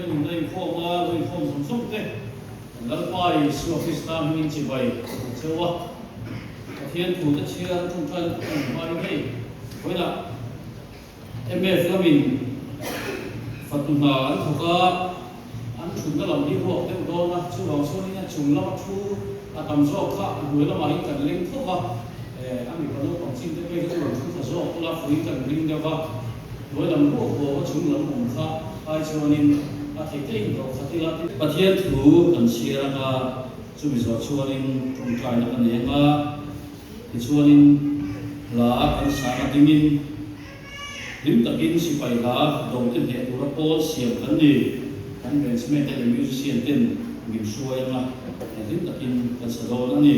Thianghlimna inkhawm a, lo inkhawm zawng zawng te kan Lalpa Isua Krista hmingin chibai ka hmu cheu a. Pathian thu te chhiar tawngtai na kan hmai hei vawiinah MF lamin fatu hna an thawk a, an thutna lam hi ruak deuh dawn a, chuvang chuanin a chung lama thu a tam zawk kha a hnuai lamah hian kan leng thawk a, a mipa naupang chin te phei kha chu rawn thu tha zawk ula fuiin kan ring deuh va, hnuai lam ruak huau a chung lam awm kha ai chuanin a theih te indawh khat ila. Pathian thu kan chhiar anga chumi zawh chuanin tawngtaina ka nei anga tichuanin hla kan sang a dingin Hlim takin sipai hla do te hneh tura pawl siam kan ni. Kan bandsman te leh musician ten min hruai anga hlim takin kan sa dawn a ni.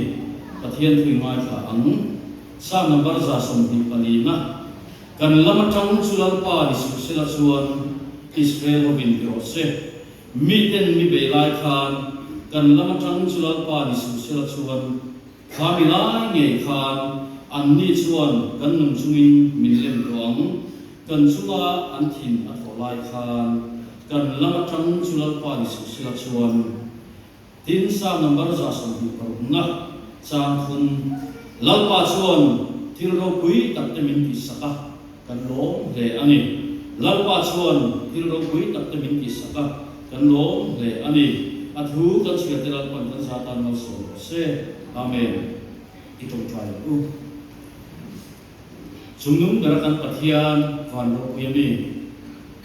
Pathian thui ngaithla ang. Psalm number 24 na Kan lam atang chu Lalpa ni suh sela chuan Israel hovin ti rawh se. Miten mi bei lai khan kan lam atang chu Lalpa ni suh sela chuan Kha mi lai ngei khan anni chuan kan nung chungin min lem tawh ang, kan chunga an thin a thawh lai khan kan lam atang chu Lalpa ni suh sela chuan tin Psalm number 26 na chang thun Lalpa chuan thil ropui tak te min tihsak a, kan lawm hle a ni. Lalpa chuan thil ropui tak te min tihsak a, kan lawm hle a ni. A thu kan chhiar te Lalpan kan za tan malsawm rawh se. Amen. I tawngtai ang u. Chungnung bera kan Pathian van ropui a mi.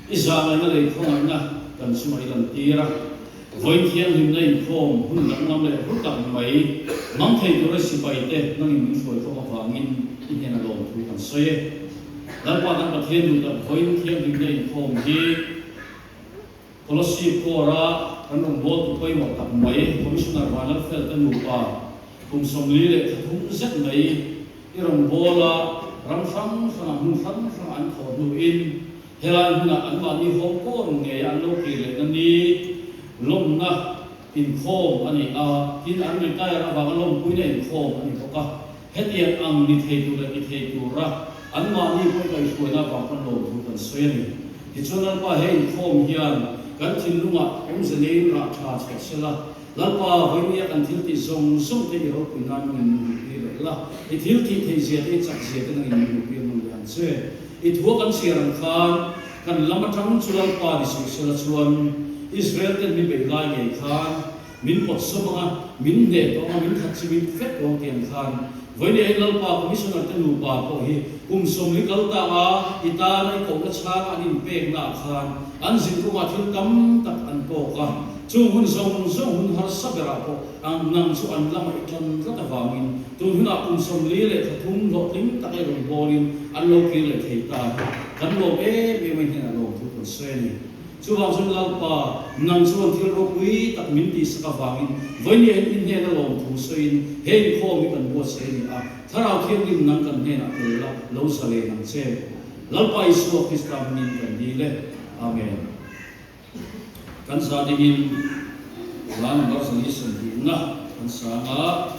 I zahngaihna leh khawngaihna kan chungah i lantir a, vawiin thianghlimna inkhawm hun danglam leh hlu tak mai hmang thei tura sipaite nangin min hruai khawm avangin i hnena lawmthu kan sawi e. Lalpa kan Pathian duh tak vawiin thianghlimna inkhawm hi Kolasib Corps-a kan rawngbawltu pawimawh tak mai Commissioner Vanlalfel te nupa kum 43 zet mai i rawngbawla ram hrang hrangah hmun hrang hrangah an thawh hnuin Helai hmunah anmahni hawngkawn ngeia an lo kir lehna ni lawmna inkhawm a ni a, tin an retire avanga lawmpuina inkhawm a ni bawk a. Hetiang ang ni thei tur leh ti thei tura anmahni pawh kaihhruaina avang pawn lawmthu kan sawi a ni. Tichuan Lalpa he inkhawm hian kan thinlungah awmze neiin rah tha chhuah sela, Lalpa, vawinia kan thil tih zawng zawng te i ropui nan nangin min hmuhpui leh la, i thil tih theih zia te i chak zia te nangin min hmuhpui nawn leh ang che. I thua kan chhiar ang khan kan lam atang chu Lalpa ni suh sela chuan Israel ten mi bei lai ngei khan min pawt sawm ang a, min hneh tawh ang a, min khat chi min vek tawh ang ti ang khan vawinia hi Lalpa Commissioner te nupa pawh hi kum 40 kal ta a i tana i kohna chhanga an inpekna ah khan an zin kawngah thil tam tak an tawk a. Chung hun zawng zawng hun harsa berah pawh ang nang chu an lamah i tan tlat avangin tun hunah kum 43 hlawhtling taka i rawn bawlin an lo kir leh thei ta hi kan lawm em em a hnenah lawmthu kan sawi a ni. Chuvang chuan Lalpa, nang chuan thil ropui tak min tihsak avangin vawinia in in hnena lawmthu sawiin he inkhawm hi kan buatsaih a ni a, Thlarau Thianghlim nang kan hnenah tel la, lo zalen ang che. Lalpa Isua Krista hmingin kan dil e. Amen. Kan sa dingin hla number 420 na kan sang a.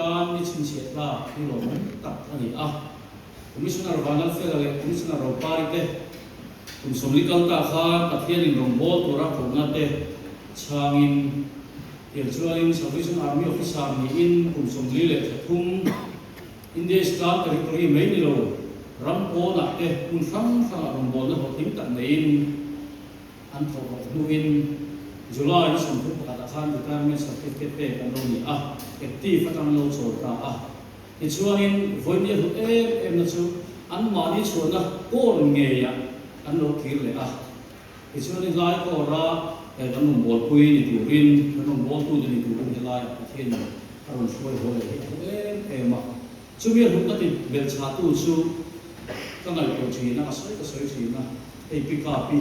tan ni chhinchhiah tlak hi lawmawm tak a ni a. Commissioner Vanlalfela leh Commissioner Ropari te kum 40 kal ta khan Pathianin rawngbâwl tura kohna te chhangin tiang chuanin Salvation Army Officer niin kum 43 India Islam Territory mai ni lo ram pawnah te hmun hrang hrangah rawngbâwlna hlawhtling tak neiin an thawh rawh hnuin July ni 31 ah khan Retirement Certificate pek an lo ni a, active atang an lo chawl ta a. Tichuanin vawiin a hlut em em na chu anmahni chhuahna kawl ngeiah an lo kir leh a. Tichuanin hlai kawra kan rawn bawlpui ni turin, kan rawn bawltute ni turin helaiah Pathianin a rawn hruai haw leh hi a hlu em em a. Chumi a hlutna ti belchhahtu chu ka ngaihtuah thin a, ka sawi ka sawi thin a, hei pi ka pi.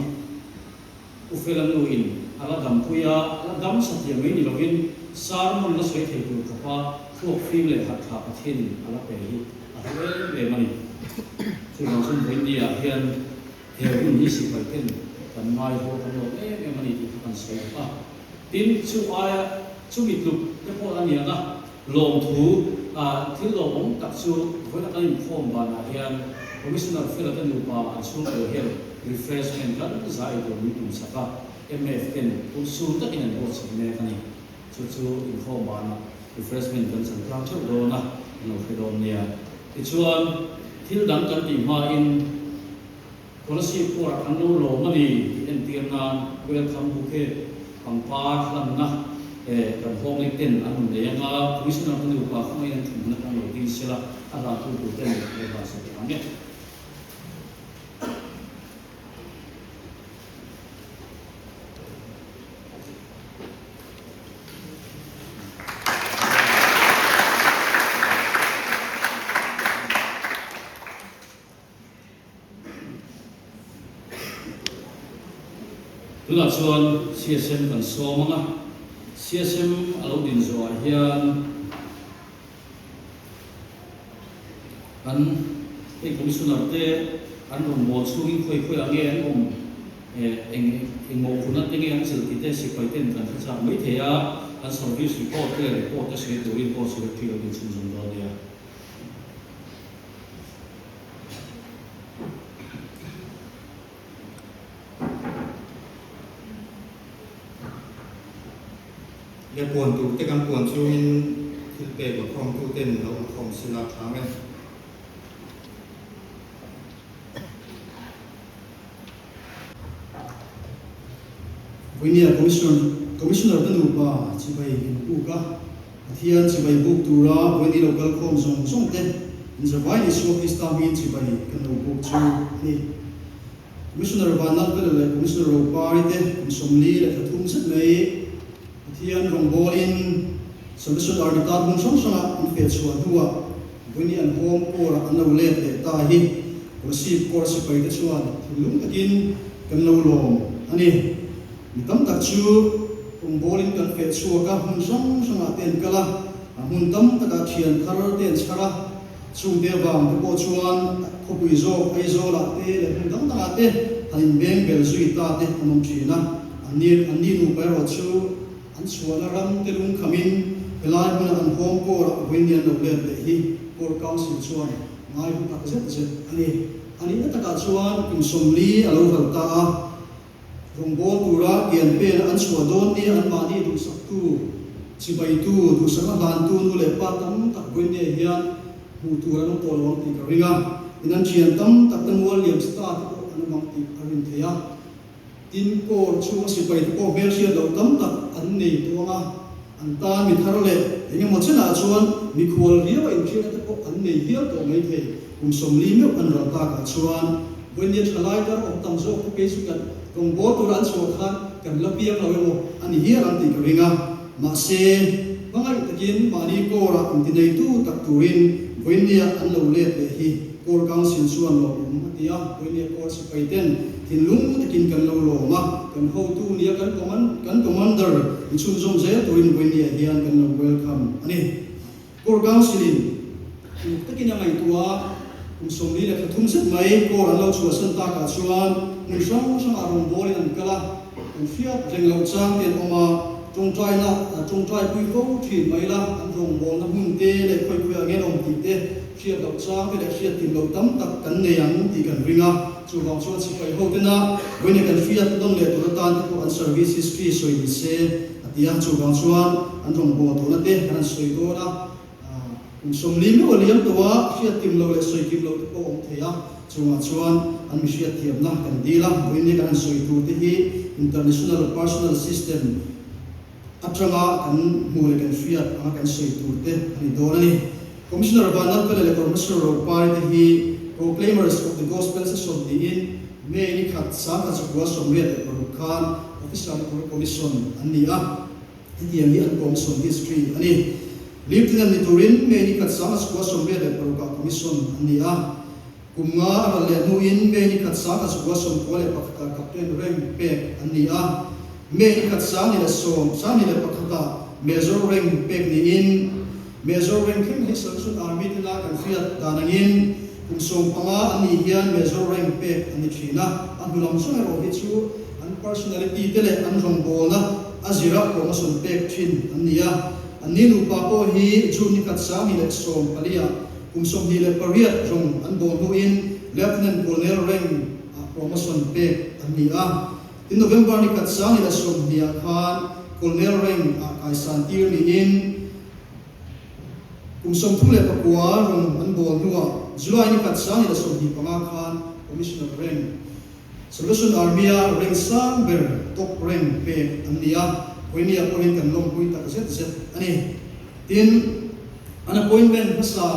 U Fela nu in a la dampui a, a la dam satliah mai ni lovin sermon la sawi thei tur khawpa thluak fim leh harh tha Pathianin a la pe hi a hlu em em a ni. Chuvang chuan vawiin ah hian he hun hi sipai ten kan ngai haw kan lawm em em a ni tih kha kan sawi bawk a. Tin, chu aia chumi tluk te pawh a ni ang a, lawmthu thil lawmawm tak chu vawiin a kan inkhawm banah hian Commissioner Fela te nupa an chhungkaw hian refreshment kan za ei tur min tum sak a, MF ten ulhsur takin an buatsaih mek a ni. Chu chu inkhawm banah refreshment kan chan tlang theuh dawn a, an lo hre dawn nia. Tichuan, thil dang kan tih hmain Kolasib pawh an lo lawm a ni tih entir nan Welcome Bouquet pangpar hlanna kan hawng leh ten an rawn nei anga Commissioner te nupa khawngaiin an thumhmun atang lo ding sela a hlantu tur ten lo hlan sak ang e. Tunah chuan CSM kan sawm ang a, CSM a lo din zawhah hian kan hei Commissioner te an rawn bawl chhungin khawi khawiah nge an awm eng engmawh hunah te nge an chilh tih te sipai ten kan hre chak mai thei a, an service report te leh report te sawi turin pawh Secretary lo din chhunzawm dawn nia. Le puan tur te kan puan chungin thil pek la khawm tu ten lo la khawm sila thang e. Vawinia Commissioner Commissioner te nupa chibai in puk a, Pathian chibai buk tura vawiin lo kal khawm zawng zawng te in zavai Isua Krista hmingin chibai kan lo buk chu a ni. Commissioner Vanlalvela leh Commissioner Ropari te kum 43 zet mai Pathian rawngbawlin Salvation Army tan hmun hrang hranga an feh chhuah hnuah vawiin an home corps-ah an lo let leh ta hi Kolasib Corps sipai te chuan thinlung takin kan lo lawm a ni. Mi tam tak chu rawngbawlin kan feh chhuak a, hmun hrang hrangah te an kal a, hmun tam takah thian thar te an chhar a, chungte avang te pawh chuan khawpui zawk Aizawlah te leh hmun dang dangah te han inbeng bel zui ta te an awm thin a, anni nupa erawh chu An chhuahna ram te lungkhamin helai hmuna an home corps-ah vawiin an lo let leh hi Corps Council chuan ngai hu tak zet zet a ni. A nihna takah chuan kum 40 a lo ral ta a, rawngbâwl tura kian pena an chhuah dawn nia anmahni duhsaktu, chibaitu, duhsakna hlantu nu leh pa tam tak vawiin nia hian hmuh tur an awm tawh lo ang tih ka ring a, in an thian tam tak te mual liam star te pawh an awm ang tih a rin theih a. Tin, Corps chhunga sipai te pawh hmelhriat loh tam tak an nei tawh ang a, an tan mi thar leh eng emaw chenah chuan mikhual riau a inhriatna te pawh an nei hial tawh mai thei. Kum 40 meuh an ral takah chuan vawinia thalai dar awm tam zawk te phei chu kan rawngbâwl tura an chhuah khan kan la piang lo emaw a ni hial ang tih ka ring a. Mahse, hmangaih takin mahni Corps-ah intineitu tak turin vawinia an lo let leh hi Corps Council chuan lawmawm a ti a, vawinia Corps sipai ten Thinlung takin kan lo lawm a, kan hotu nia kan kan commander in chhunzawm zel turin vawinia hian kan lo welcome a ni. Corps Council-in uluk takin a ngaihtuah a, kum 43 zet mai Corps an lo chhuahsan takah chuan hmun hrang hrangah rawngbawlin an kal a, kan hriat reng loh chang te an awm a. Tawngtaina, tawngtai pui fo thin mai la, an rawngbawlna hmun te leh khawi khawi ang enawm tih te hriat loh chang te leh hriat kim loh tam tak kan nei ang tih kan ring a. Chuvang chuan sipai ho tena vawiin kan hriat nawn leh tur atan te pawh an service history sawi ni se a ti a. Chuvang chuan an rawngbâwl tawhna te kan han sawi dawn a. Kum 40 meuh a liam tawh a, hriat kim loh leh sawi kim loh te pawh a awm thei a. Chungah chuan an mi hriat thiamna kan dil a. Vawiin kan han sawi tur te hi International Personal System atanga kan hmuh leh kan hriat anga kan sawi tur te a ni dawn a ni. Commissioner Vanlalfela leh Professor Ropari te hi Proclaimers of the Gospel Session niin May ni khat 1986 khan Officer Tur Commission an ni a, hetiang hi an Commission history a ni. Lieutenant ni turin May ni khat 1986 ah Commission an ni a, kum nga a ral leh hnuin May ni khat 1991 ah Captain rank pek an ni a, May ni khat 2010, 2001 ah Major rank pek niin, Major rank thleng hi Salvation Army tena kan hriat dan angin kum 15 an nih hian Major rank pek an ni thin a, a hnu lam zawng erawh hi chu an personality te leh an rawngbawlna a zira promotion pek thin an ni a. An ni nupa pawh hi June ni khat 2014 ah kum 28 rawng an bawl hnuin Lieutenant Colonel rank ah promotion pek an ni a. Tin November ni khat 2020 ah khan Colonel rank ah kaisan tir niin, Kum 39 rawng an bawl hnuah July ni khat 2025 khan Commissioner rank, Salvation Army-a rank sang ber, top rank, pek an ni a, Vawinia pawhin kan lawmpui tak zet zet a ni. Tin, an appointment hmasa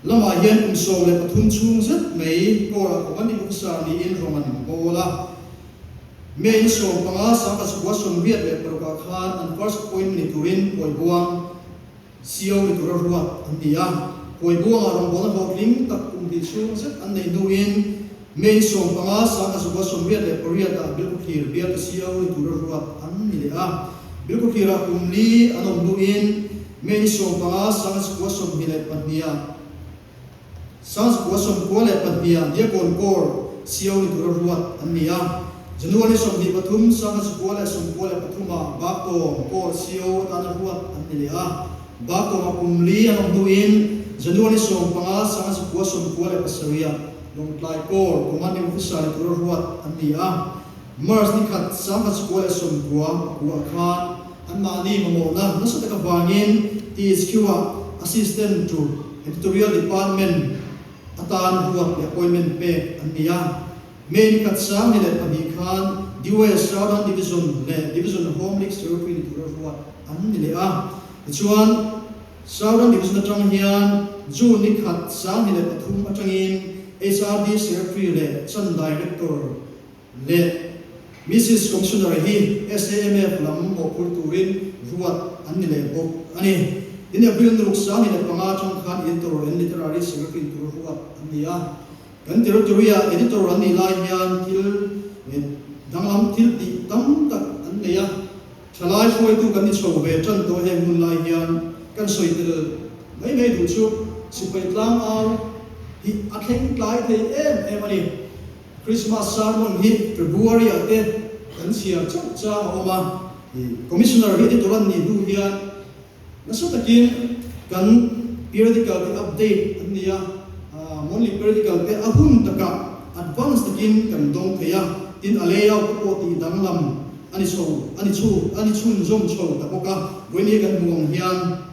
lamah hian kum 13 chhung zet mai Corps-ah Commanding Officer niin rawng an bawl a. May ni 15 1986 ah khan an first appointment ni turin Kawibuang CO ni tura ruat an ni a. Kawibuangah rawngbawlna hlawhtling tak kum hnih chhung zet an neih hnuin May ni 15 1988 ah Bilkhawthlir bialtu CO ni tura ruat an ni leh a. Bilkhawthlirah kum li an awm hnuin May ni 15 1922 ah 1992 ah Diakon Corps CO ni tura ruat an ni a. January 23, 1993 ah Baktawng Corps CO atana ruat an ni leh a. Baktawngah kum li an awm hnuin January 15, 1997 ah Lawngtlai Corps Commanding Officer ni tura ruat an ni a. March ni khat, 1999 ah khan anmahni mamawhna nasa tak avangin THQ-ah Assistant to Editorial Department atan ruat leh appointment pek an ni a. May ni khat 2002 khan DYS Southern Division leh Division Home League Secretary ni tura ruat an ni leh a. Tichuan, Southern Division atang hian June ni khat 2003 atangin HRD Secretary leh chan Director leh Mrs Commissioner hi SAMF lam mawhphur turin ruat an ni leh bawk a ni. Tin April ni ruk 2005 atang khan Editor and Literary Secretary tur ruat an ni a. Kan Territory-ah Editor an nih lai hian thil danglam thil tih tam tak an nei a. Thalai hruaitu kan ni chho ve tan tawh heng hun lai hian kan sawi tel mai mai duh chu sipai tlangau hi a thleng tlai thei em em a ni. Christmas sermon hi February ah te kan chhiar chauh chang a awm a, Commissioner hi editor an nih hnu hian nasa takin kan periodical te update an ni a, monthly periodical te a hun takah advance takin kan dawng thei a, tin a layout te pawh tih danglam a ni chho a ni chhu a ni chhunzawm chho ta bawk a, vawiin kan hmuh ang hian.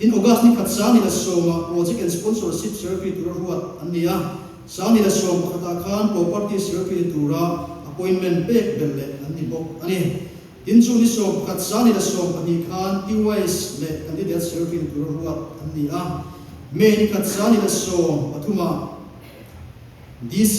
In August ni khat 2010 ah Project and Sponsorship Secretary tura ruat an ni a, 2011 ah khan Property Secretary ni tura appointment pek ber leh an ni bawk a ni. Tin chu ni 11 2012 khan TYS leh Candidate Secretary ni tura ruat an ni a, May ni khat 2013 ah DC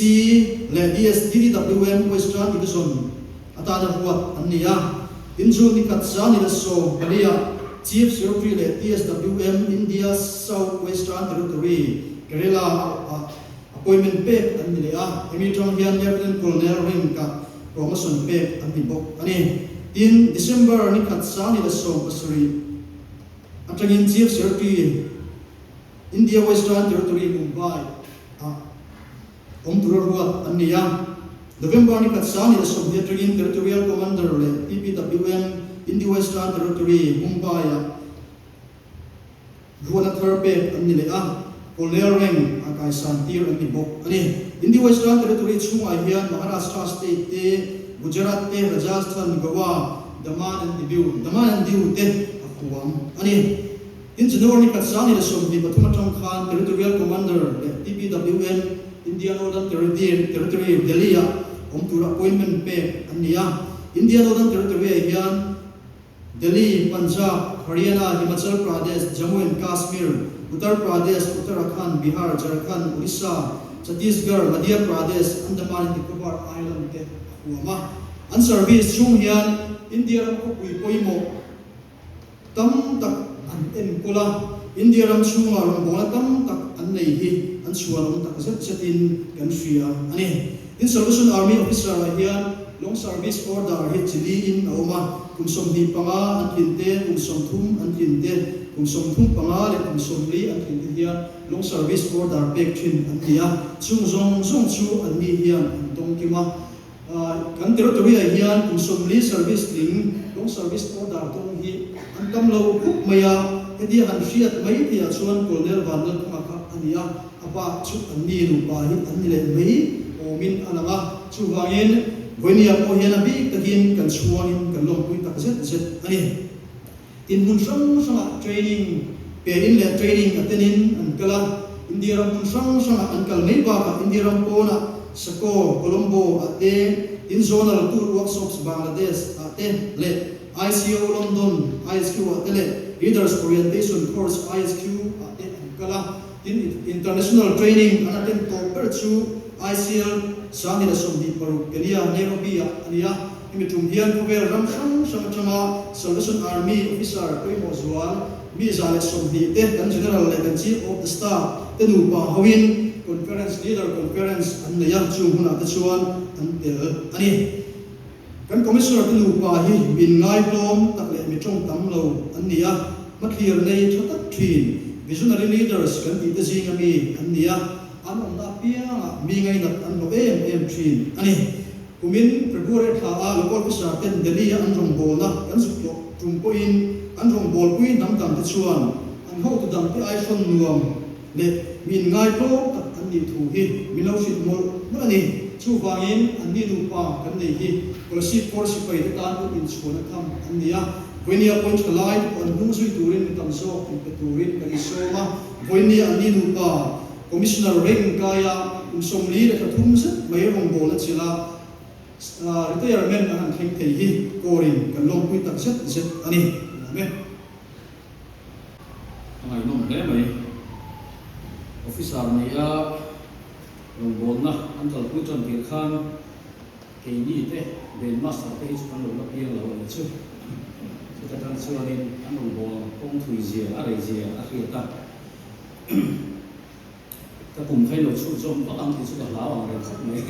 leh DS DDWM Western Division atana ruat an ni a. Tin June ni khat 2014 ah Chief Secretary leh TSWM India South Western Territory, Kerala ah appointment pek an ni leh a. Hemi atang hian Lieutenant Colonel rank ah promotion pek an ni bawk a ni. Tin December ni khat 2017 atangin Chief Secretary India Western Territory Mumbai ah awm tura ruat an ni a. November ni khat 2020 atangin Territorial Commander leh PPWM. Indi Western Territory, Mumbai-ah ruahna thar pek an ni leh a, Colonel rank a kaisan tir an ni bawk a ni. Indi Western Territory chhungah hian Maharashtra state te, Gujarat te, Rajasthan, Goa, Daman and Diu, Daman and Diu te a huam a ni. Tin, January ni khat 2023 atang khan Territorial Commander leh TPWN, India Northern Territory, Delhi-ah awm tura appointment pek an ni a. India Northern Territory-ah hian Delhi, Punjab, Haryana, Himachal Pradesh, Jammu and Kashmir, Uttar Pradesh, Uttarakhand, Bihar, Jharkhand, Odisha, Chhattisgarh, Madhya Pradesh, Andaman and Nicobar Island te a huam a. An service chhung hian India ram khawpui pawimawh tam tak an enkawl a, India ram chhungah rawngbawlna tam tak an nei hi an chhuanawm tak zet zetin kan hria a ni. Tin, Salvation Army officer ah hian Long Service Order hi chili in a awm a, kum 25 an tlin te, kum 30 an tlin te, kum 35 leh kum 40 an tlin te hian Long Service Order pek thin an ni a, chung zawng zawng chu an ni hian an tawng kim a. Kan territory-ah hian kum 40 service tling, long service order tawng hi an tam lo khawp mai a, hetia han hriat mai tihah chuan Colonel Vanlalthanga kha a ni a, a pa chu an ni nupa hi an ni leh mai awmin a lang a, chuvangin Vawinia pawh hian a bik takin kan chhuangin kan lawmpui tak zet zet a ni. Tin hmun hrang hrangah training pe in leh training a tenin an kal a, India ram hmun hrang hrangah an kal mai bakah India ram pawnah Sako, Colombo ah te, tin Zonal Tour Workshops Bangladesh ah te leh ICO London, ISQ ah te leh Leaders Orientation Course ISQ ah te an kal a, tin International Training an attend tawh ber chu ICL 2026 Kenya, Nairobi ah a ni a. Hemi tum hian khawvel ram hrang hrang atanga Salvation Army officer pawimawh zual mi 120 te kan General leh kan Chief of the Staff te nupa hoin Conference Leader Conference an nei a, chung hunah te chuan an tel a ni. Kan Commissioner te nupa hi min ngaitlawm tak leh mi tawng tam lo an ni a, hmathlir nei tha tak thin Visionary Leaders kan tih te zinga mi an ni a, an awmna apiangah mi ngainat an hlawh em em thin a ni. Kumin February thla a local officer ten Delhi a an rawngbawlna kan zuk tawh tum pawhin an rawngbawlpui hnam dang te chuan an hotu dang te ai hrawn nuam leh mi inngai tlawm tak an nih thu hi min lo hrilh mawlh mawlh a ni. Chuvangin an ni nupa kan nei hi Kolasib Corps sipai te tan pawh inchhuahna tham an ni a, Vawinia point tha lai te pawh an hnung zui turin mi tam zawk inpe turin kan insawm a, Vawinia an ni nupa Commissioner reng kaia kum 43 zet mai rawngbawlna chila retirement a han thleng thei hi Kawrin kan lawmpui tak zet zet a ni. Lawm e. A ngaihnawm hle mai. Officer nia rawngbawlna an kalpui tan tir khan keini te Band Master te hi chu kan lo la piang lo a nih chu. Chuta tang chuanin an rawngbâwl kawng thui zia a rei zia a hriat a. Ka kum kha i lo chhut zawm vak ang tih chu ka hlau ang reng khawp mai.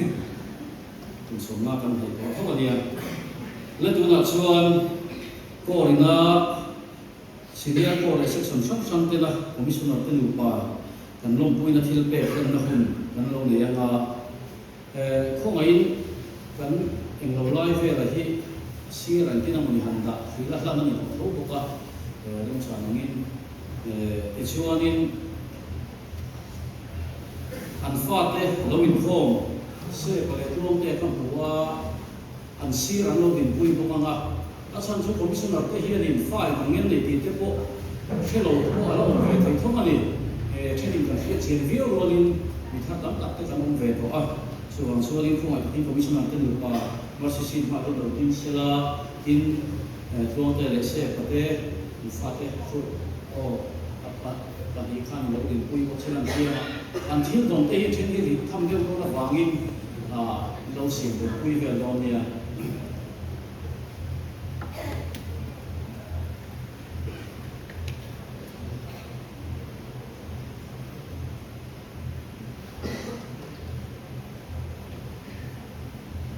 Kum sawmna kan hnaih tawh tho a nia. La tunah chuan Kawrina Senior Corps leh Section hrang hrang tela Commissioner te nupa kan lawmpuina thil pek hlenna hun kan lo nei anga khawngaihin kan englo lai vela hi sir an tin amawni han dah hril a hlan a ni tawh tho bawk a, remchhan angin. Tichuanin an fate lo inkhawm se pale tluangte ka hmu a, an sir an lo dinpui bawk ang a, a chhan chu Commissioner te hianin file ang ngen nei tih te pawh hre lo te pawh a la awm ve thei thawk a ni. Thenin kan hriat chian viau rualin mi thar tam tak te kan awm ve tawh a, chuvang chuanin khawngaih takin Commissioner te nupa Mercy Seat hmah chuan lo ding sela tin Tluangte leh Sepa te An fate chu aw a pahnih khan lo dinpui bawk se lan chiang a, an thil dawng te hi then hi rit tham deuh dawn avangin lo siam dinpui vel dawn nia.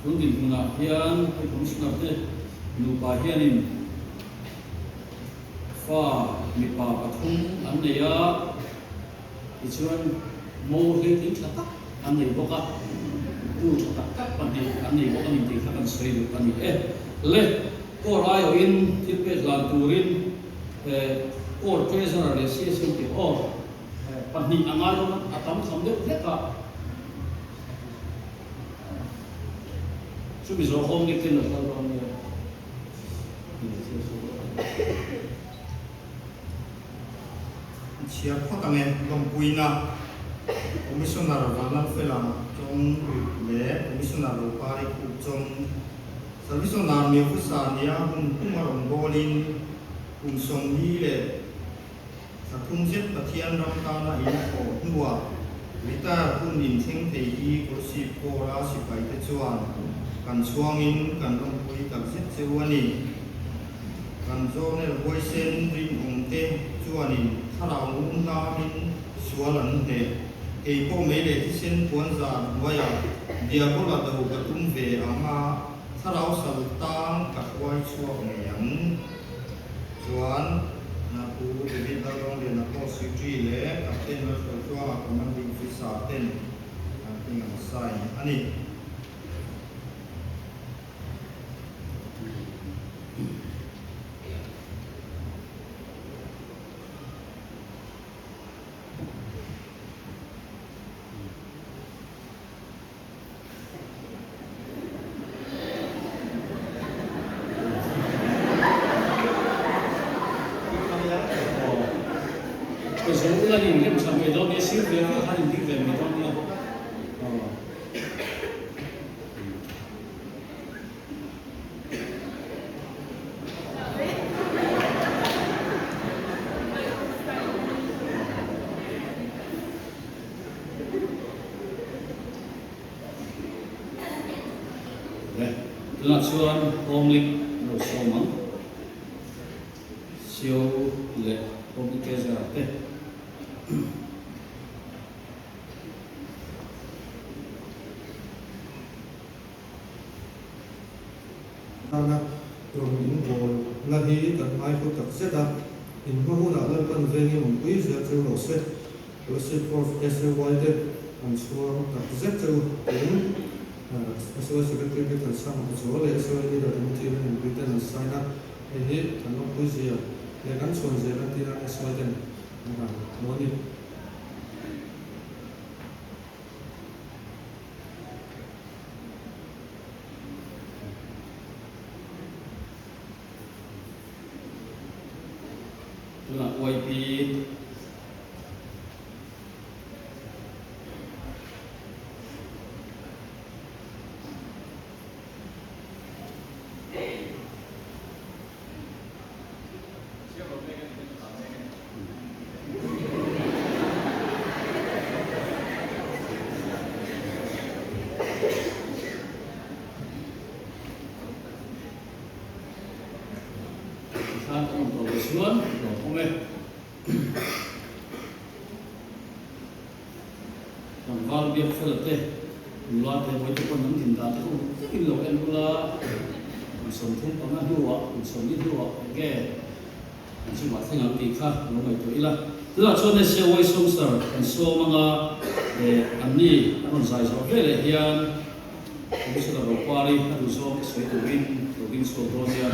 Tun dinhmunah hian hei Commissioner te nupa hianin Fa mipa pathum an nei a, tichuan mo hleitling tha tak an nei bawk a, tu tha tak tak pahnih an nei bawk a ni tih kha kan sawi duh a ni e. Le! Corps aiawhin thil pek hlan turin Corps Treasurer leh CSU tih aw pahnih a ngai dawn a, a tam tham deuh hlek a. Chumi zawh hawng nik ten a kal dawn nia. Chhiar phawt ang e, lawmpuina Commissioner Vanlalfela Chawng leh Commissioner Rupari Khup Chawng, Service-Owner Miavusa nia hun puma rawn bawlin kum 73 zet Pathian ram tana in thawh hnuah retire hun inthleng thei hi Kolasib Corps-a sipaite chuan kan chhuangin kan lawmpui takzet cheu a ni. Kan Zonel huaisen rinawmte chuanin thlarau ngum hlamin sual an hneh. Kei pawh mei leh thisen puan zan hnuaiah Diabola do ka tum ve ang a, thlarau sal tang ka hruai chhuak ngei ang. Chuan Pu David Lalrawngliana pawh Secretary leh Captain Lalhruaitluanga Commanding Officer ten an hming an sign a ni. Ka zo ila ni rem cham mai dawn nia sir ve ve khan in ding ve mai dawn nia. Tunah chuan home link an lo sawm ang. Sio leh home treasurer te. Tana rawn in bawl na hi kan ngai hlu tak zet a, in hma hunah Lalpan vengin awmpui zel cheu lo se, Kolasib Corps SAY te an chhuang tak zet cheu tiin SAY Secretary Pi Thansanga Pachuau leh SAY Leader Committee in an inpui ten an sign a, hei hi kan lawmpui zia leh kan chhuan zia lantir a SAY ten an han hmu a ni. Tunah YP Tikhan kan awm tawh lo chuan lawm awm e. Tlangval biak fel te, nula te vawi te pawn an din dan te kha uluk takin lo en ula, kum 35 hnuah, kum 40 hnuah eng nge an chungah thleng ang tih kha lo ngaihtuah ila. Tunah chuan SAY Songster kan sawm anga anni an rawn zai zawh veleh hian Commissioner Ropari a duhzawng te sawi turin lo ding chhuak dawn nia.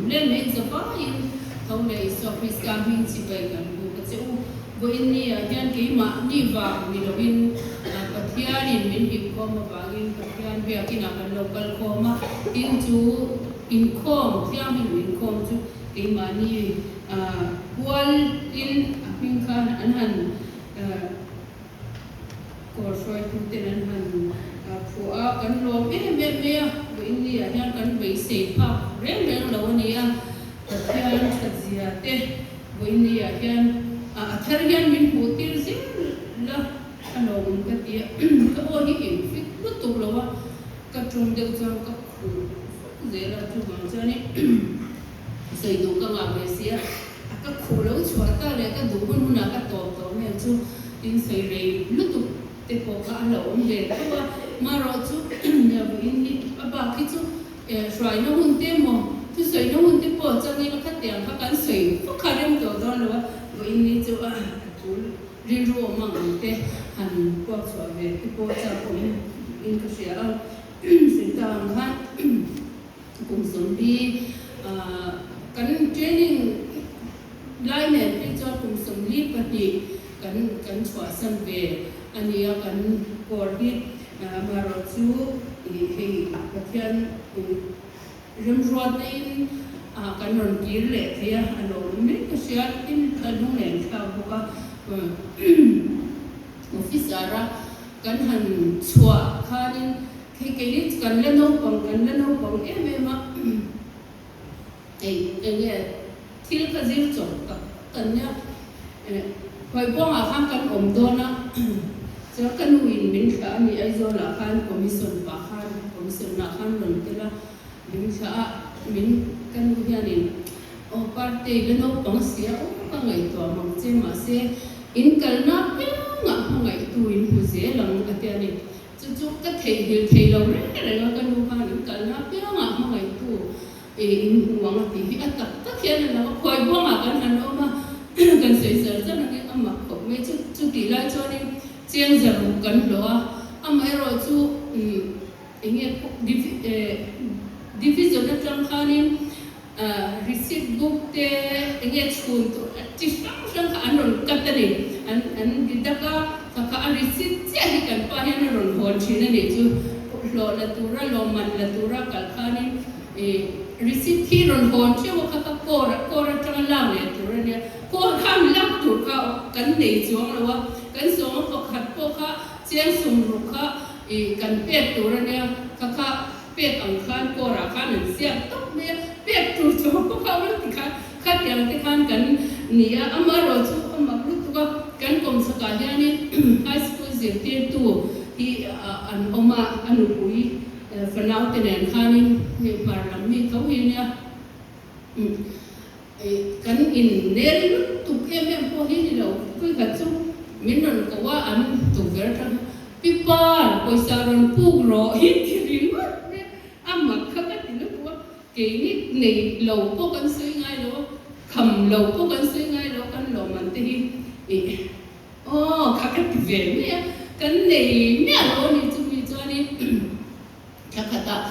hle mai zavaiin tho leh Isua Krista hming chibai kan buk a che u. Vawiin ni ah hian keimah ni vang ni loin Pathianin min hip khawm avangin Pathian biakinah kan lo kal khawm a, tin chu inkhawm thianghlim inkhawm chu keimahni pual in a hming kha an han Kawr hruaituten an han phuah a, kan lawm em em mai a, vawiin ni ah hian kan beisei phak reng reng lo a ni a, Pathian thatzia te vawiin ni ah hian a thar hian min hmuh tir zel la a lawmawm ka ti a, ka aw hi infit lutuk lo a, ka tum deuh chuan ka khuh fak zel a, chuvang chuanin sawi duh ka ngah ve si a. A ka khuh lo chhuah ta leh ka duh hun hunah ka tawp tawh hmel chu tin sawi rei lutuk te pawh kha a lo awm ve tho a, marawh chu vawiin hi a bak hi chu hruaina hun te emaw thusawina hun te pawh changin a khatiang kha kan sawi fak kha rem tawh dawn lo a, vawiin ni chu a tul rilru awm ang ang te han puak chhuah ve te pawh chak awm in ka hria a, sawi ta ang khan. Kum 40 kan training lai nen phei chuan kum 42 kan kan chhuahsan ve a ni a, kan kawr hi amaherawh chu hei Pathian remruatna in kan rawn kir leh thei a, a lawmawm mai ka hria tin a lunglen thlak bawk a, officer a kan han chhuah khanin Hei kei hi kan la naupang, kan la naupang em em a, hei enge thil kha zir chawp tak tak an nia, Khuaibuangah khan kan awm dawn a, chuan ka nu in min thlah a ni Aizawlah khan commission pah khan commission ah khan rawn tel a, min thlah a, min ka nu hianin aw Parte la naupang si a, aw ka ngaihtuah mang che mahse in kalna piangah hmangaihtu in hmu zel ang a ti a ni. Chu chu ka theihnghilh thei lo reng reng a, ka nu khan in kalna apiangah hmangaihtu in hmu ang a tih hi a tak tak hian a lang a, khuai buangah kan han awm a, kan sawi zar zar angin a mak khawp mai. Chu chu tih lai chuanin cheng zaruk kan hlawh a, amaherawh chu eng nge division atang khanin Receipt book te eng nge chhun tur chi hrang hrang kha an rawn cut a ni. An an deduct a, kha kha a receipt chiah hi kan pa hian a rawn hawn thin a nih chu. Hlawh la tura, lawmman la tura kal khanin ih receipt hi rawn hawn theuh a, kha kha court ah court atanga lak leh tur a nia. Court khan lak tur kha kan nei chuang lo a, kan sawma pakhat pawh kha chiang sumruk kha ih kan pek tur a nia, kha kha Pek ang khan kawrah khan an ziak tawp mai a, pek tur chu a bawk a, ul ti khan khatiang te khan kan ni a, amaherawh chu a mak lutuk a, kan kawmchhakah hianin high school zirtirtu hi an awm a, a nupui fanau te nen khanin hei hmar lam mi tho hi ania, kan innel lutuk em em pawh hi ni lo, kawikhat chu min rawn ko a, an tukverh atang hian Pi Par, pawisa rawn puk rawh hi ti ringawt mai a, a mak kha ka ti lutuk a, keini nei lo pawh kan sawi ngai lo a, kham lo pawh kan sawi ngai lo a, kan lawmman te hi ih aw kha ka ti ve mai a, kan nei miah lo a ni chumi chuanin thla khatah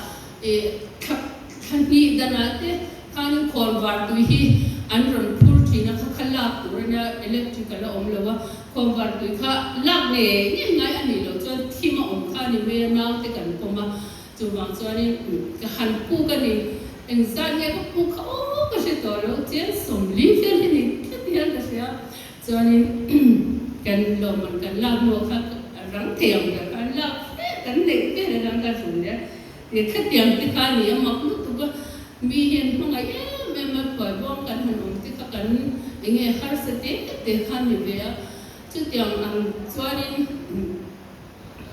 ih thla thla hnih danah te khanin khawnvar tui hi an rawn phur thin a, kha kha lak tur a nia electric a la awm lo a, Kawngvar tui kha lak ngei ngei ngai a nih loh chuan thim a awm kha a ni mai a, naute kan pawm a, chuvang chuanin ka han puk a ni. Engzat nge ka puk kha aw ka hre tawh lo, chiang 40 vel hi ni tlat hian ka hria. Chuanin kan lawmman kan lak hnuah kha rang thei ang ber khan lak fe kan neih vel a rang kan hrun leh a, khatiang te kha a ni a mak lutuk a. Mi hian hmangaih em em a, phuaibuang kan han awm te kha kan enge harsa te te kha ni ve a, chutiang ang chuanin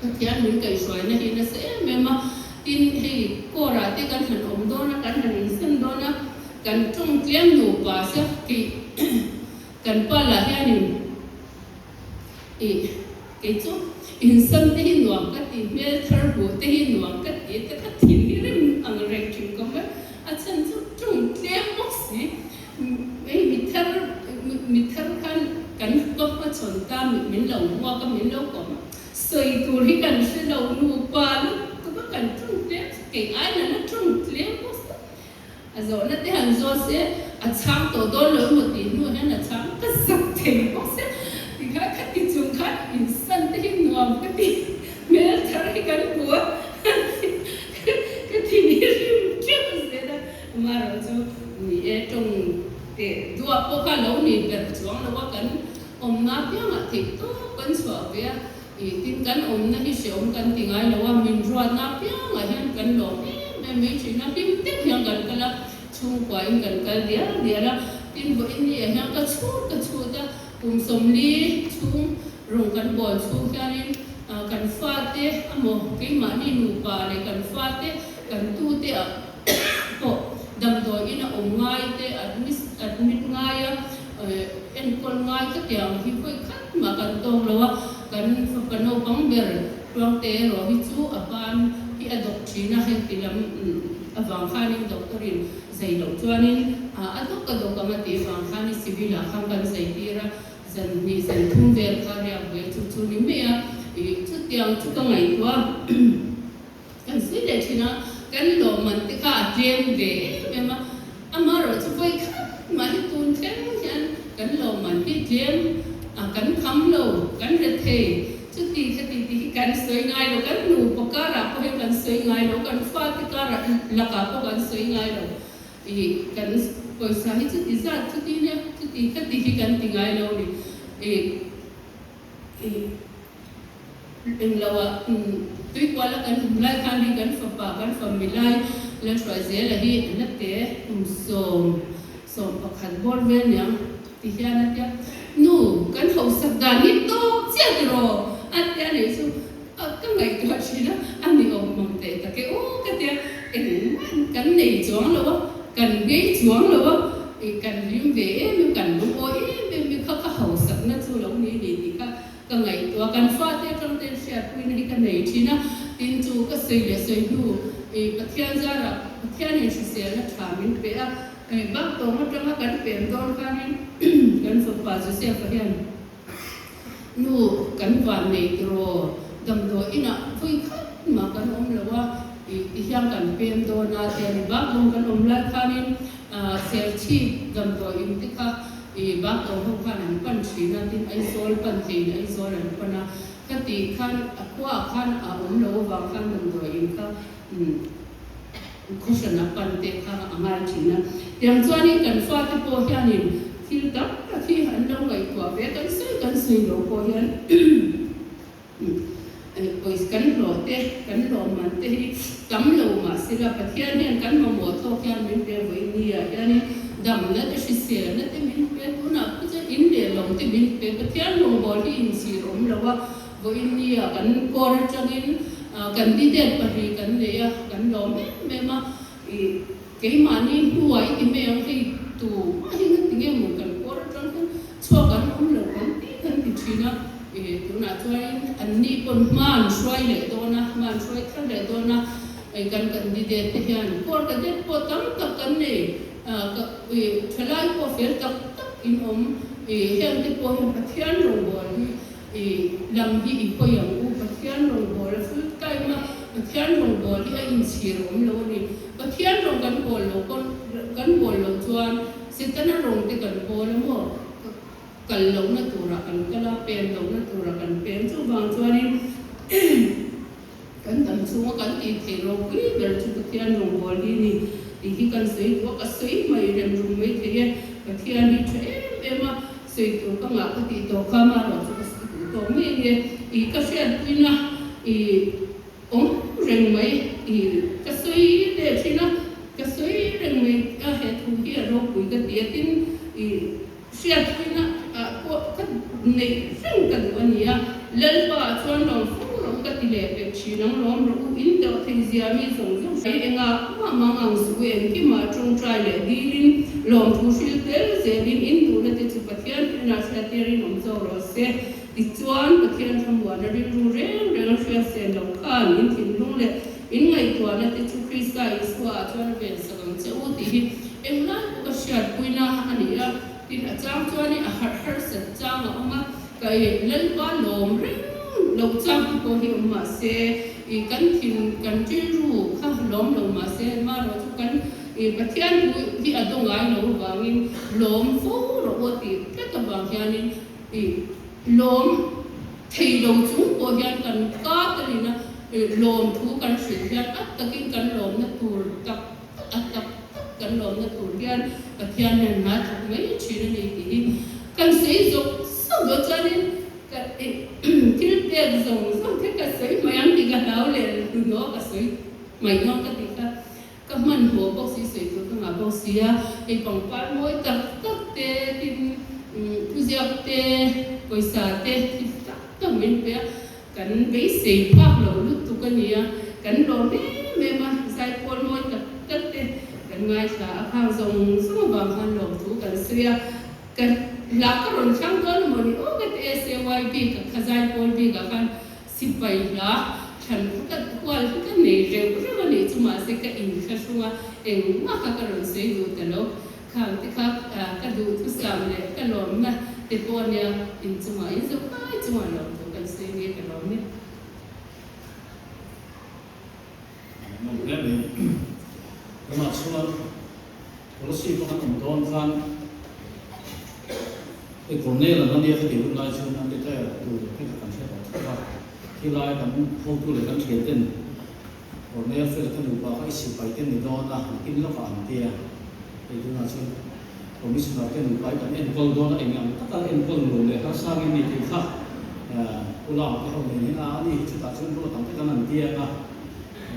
Pathian min kaihhruaina hi nasa em em a, tin hei kawrah te kan han awm dawn a, kan han insem dawn a, kan tawng tlem nupa sia kei kan pa lah hianin Ih, kei chu insam te hi nuam ka ti, hmel thar hmuh te hi nuam ka ti te ka thin hi rem ang reng thin ka mai. A chhan chu ṭawng tlem bawk si, hei mi thar mi thar khan kan ka hmachhawn ta min lo hmuak a, min lo kawm a, sawi tur hi kan hre lo nupa lutuk a kan ṭawng tlem, kei ai nana ṭawng tlem bawk si. A zawhna te han zawt se, a chhang tawh dawn lo emaw tih hnu hian a chhang ka zak thei bawk se ti kha ka ti chung khan insan te hi nuam ka ti hmel thar hi kan hmu a ka thin hi rim teuh zel a, amaherawh chu ni e tawng teh duah pawh kha lo ni ber chuang lo a kan awmna piangah theih tawp kan chhuah ve a. Ih tin kan awmna hi hreawm kan ti ngai lo a, min ruatna apiangah hian kan lawm em em mai thin a, hlim deuh hian kan kal a, chhungkua in kan kal dial dial a, tin vawiin ni ah hian ka chhut ka chhut a, kum 40 chhung rawng kan bawl chhung hianin kan fate amaw keimahni nupa leh kan fate kan tute ah pawh damdawiin a awm ngai te admit ngai a enkawl ngai ka tiang hi vawi khat mah kan tawk lo a, kan fapa naupang ber Tluangte erawh hi chu a ban hi a dawk thin a, heti lam avang khanin doctor in zai loh chuanin a dawk a dawk ang a tih avang khanin civil ah khan kan zai tir a, zan hnih zan thum vel kha riak ve chu chu ni mai a, chutiang chu ka ngaihtuah a. Kan sawi leh thin a, kan lawmman te kha a tlem ve em em a, amaherawhchu vawi khat mah hi tun thleng hian kan lawmman hi tlem a, kan kham lo, kan re thei, chuti khati tih hi kan sawi ngai lo, kan nupa karah pawh hian kan sawi ngai lo, kan fate karah lakah pawh kan sawi ngai lo, ih kan pawisa hi chuti zat chuti nia, chuti khati hi kan ti ngai lo a ni, ih. Engloah tuikuala kan hum lai khan hi kan fapa kan fami lai Lalhruaizela hi a la te kum 11 bawr vel niang ti hian a tia, Nu, kan hausak dan hi tawk chiah tiraw? a tia nei chu ka ngaihtuah thin a, a ni awm mang teh tak e aw ka tia, engmah kan nei chuang lo a, kan ngei chuang lo a, kan hlim ve em em, kan lungawi em em hi kha ka hausakna chu lo ni ni tih kha Ka ngaihtuah, kan fate atang ten hriatpuina hi ka nei thin a, tin chu ka sawi leh sawi hnu i Pathian zarah Pathianin hriselna tha min pe a, bak tawng atanga kan pem dawn khanin kan fapa Joseph-a hian nu kan van nei tiraw damdawi inah vawi khat mah kan awm lo a, ti hian kan pem dawn a ti a ni. Bak tawng kan awm lai khanin Serchhip damdawi in te kha I Bakto ho khan an pan thin a, tin Aizawl pan theiin Aizawl an pan a, khati khan a khuaah khan a awm lo avang khan damdawi in kha khawhran a pan te kha a ngai thin a. Tiang chuanin kan fate pawh hianin thil tam tak hi an lo ngaihtuah ve, kan sawi kan sawi lo pawh hian Pawisa kan hlawh te, kan lawmman te hi tam lo mah sela Pathian hian kan mamawh tawk hian min pe vawi nia hianin damna te hriselna te min pe tunah pawh chuan in leh lo te min pe Pathian rawngbâwl hi inchhir awm lo a vawi nia kan kawr atangin candidate pahnih kan nei a kan lawm em em a ih keimahni hnuah i ti mai ang hei tu mah hi nga ti nge maw kan kawr atang hian Chhuak an awm lo kan ti kan ti thin a, ih tunah chuanin anni pawn hma an hruai leh dawn a, hma an hruai thar leh dawn a, ih kan candidate te hian court cadet pawh tam tak kan nei, ah ka ih thalai pawh fel tak tak in awm, ih heng te pawh hian Pathian rawngbâwl hi ih lam hi i hawi ang u, Pathian rawngbâwl a full time a, Pathian rawngbâwl hi a inchhir awm lo a ni, Pathian rawng kan bawl lo pawn kan bawl loh chuan Setana rawng te kan pawl a maw? Ka kal lohna turah kan kal a, pen lohna turah kan pen. Chuvang chuanin kan dam chhunga kan tih theih ropui ber chu Pathian rawngbâwl hi a ni tih hi kan sawi duh a, ka sawi mai rem rum mai thei e. Pathian hi tha em em a, sawi tur ka ngah ka tih tawh kha amaherawh chu ka sawi duh tawh mai a nia. Ih ka hriatpuina ih. Awm reng mai i ka sawi leh thin a, ka sawi reng mai a he thu hi a ropui ka ti a, tin i hriatpuina ah pawh ka neih reng ka duh a ni a, Lalpa ah chuan lawm fo rawh u ka ti leh pek thin ang, lawm rawh u, in deuh thei zia mi zawng zawng hria i engah mah mang ang suh u, engkimah tawngtai leh dilin lawmthu hril tel zelin in duhna te chu Pathian hnenah hriattirin awm zawk rawh se. Tichuan, Pathian thlamuana rilru reng reng a hriat sen loh khan in thinlung leh in ngaihtuahna te chu Krista Isua ah chuan a ven sak ang che u tih hi englai pawh ka hriatpuina a ni a. Tin, a chang chuan i a harh harsat chang a awm a, ka i Lalpa lawm reng loh chang te pawh hi awm mah se, i kan thin kan rilru kha lawm lo mah se, marawh chu kan i. Pathian thu hi a daw ngai lo avangin lawm fo rawh aw tih tlat avang hianin lawm thei lo chung pawh hian kan ka telin a lawm thu kan hrilh hian a takin kan lawmna tur tak tak a tak tak kan lawmna tur hian Pathian hian hna thawk mai thin a ni tih hi kan sawi zawk zawk lo chuanin ka thil pek zawng zawng te ka sawi mai ang tih ka hlau leh hnuhnawh ka sawi mai dawn ka tih kha Ka hmanhmawh bawk si, sawi tur ka ngah bawk si a, hei pangpar mawi tak tak te, tin thuziak te, pawisa te thil tak tak min pe a, kan beisei phak lo lutuk a ni a, kan lawm em em a, zaipawl mawi tak tak te kan ngaithla a, khang zawng zawng avang khan lawmthu kan sawi a, ka hla ka rawn thlang dawn emaw ni aw ka ti e, SAYB ka kha zaipawl bikah khan Sipai hla thlan ka hual hi ka nei reuh reuh a nih chu mahse ka inthlahrung a, engmah kha ka rawn sawi duh ta lo. Khang te kha ka duhthusam leh ka lawmna te pawh a nia, inchungah in zo kai chungah lawm thu kan sawi nge ka lawm e. Nuam hle mai. Tunah chuan policy pawh kan awm dawn khan hei Cornell an ania ka tih hun lai chuan an retire tur te kha kan hre tawh theuh a, khi lai kan hotu leh kan thian ten Cornell fel ka nupa kha i sipai te ni dawn a, nakin lawkah an tia. Hei tunah chuan Commissioner te nupa hi kan enkawl dawn a, eng ang taka enkawl nuam leh harsa nge ni tih kha Pu Lam te ho nen hian a ani hi chutah chuan ruat ang te kan an tia ang a,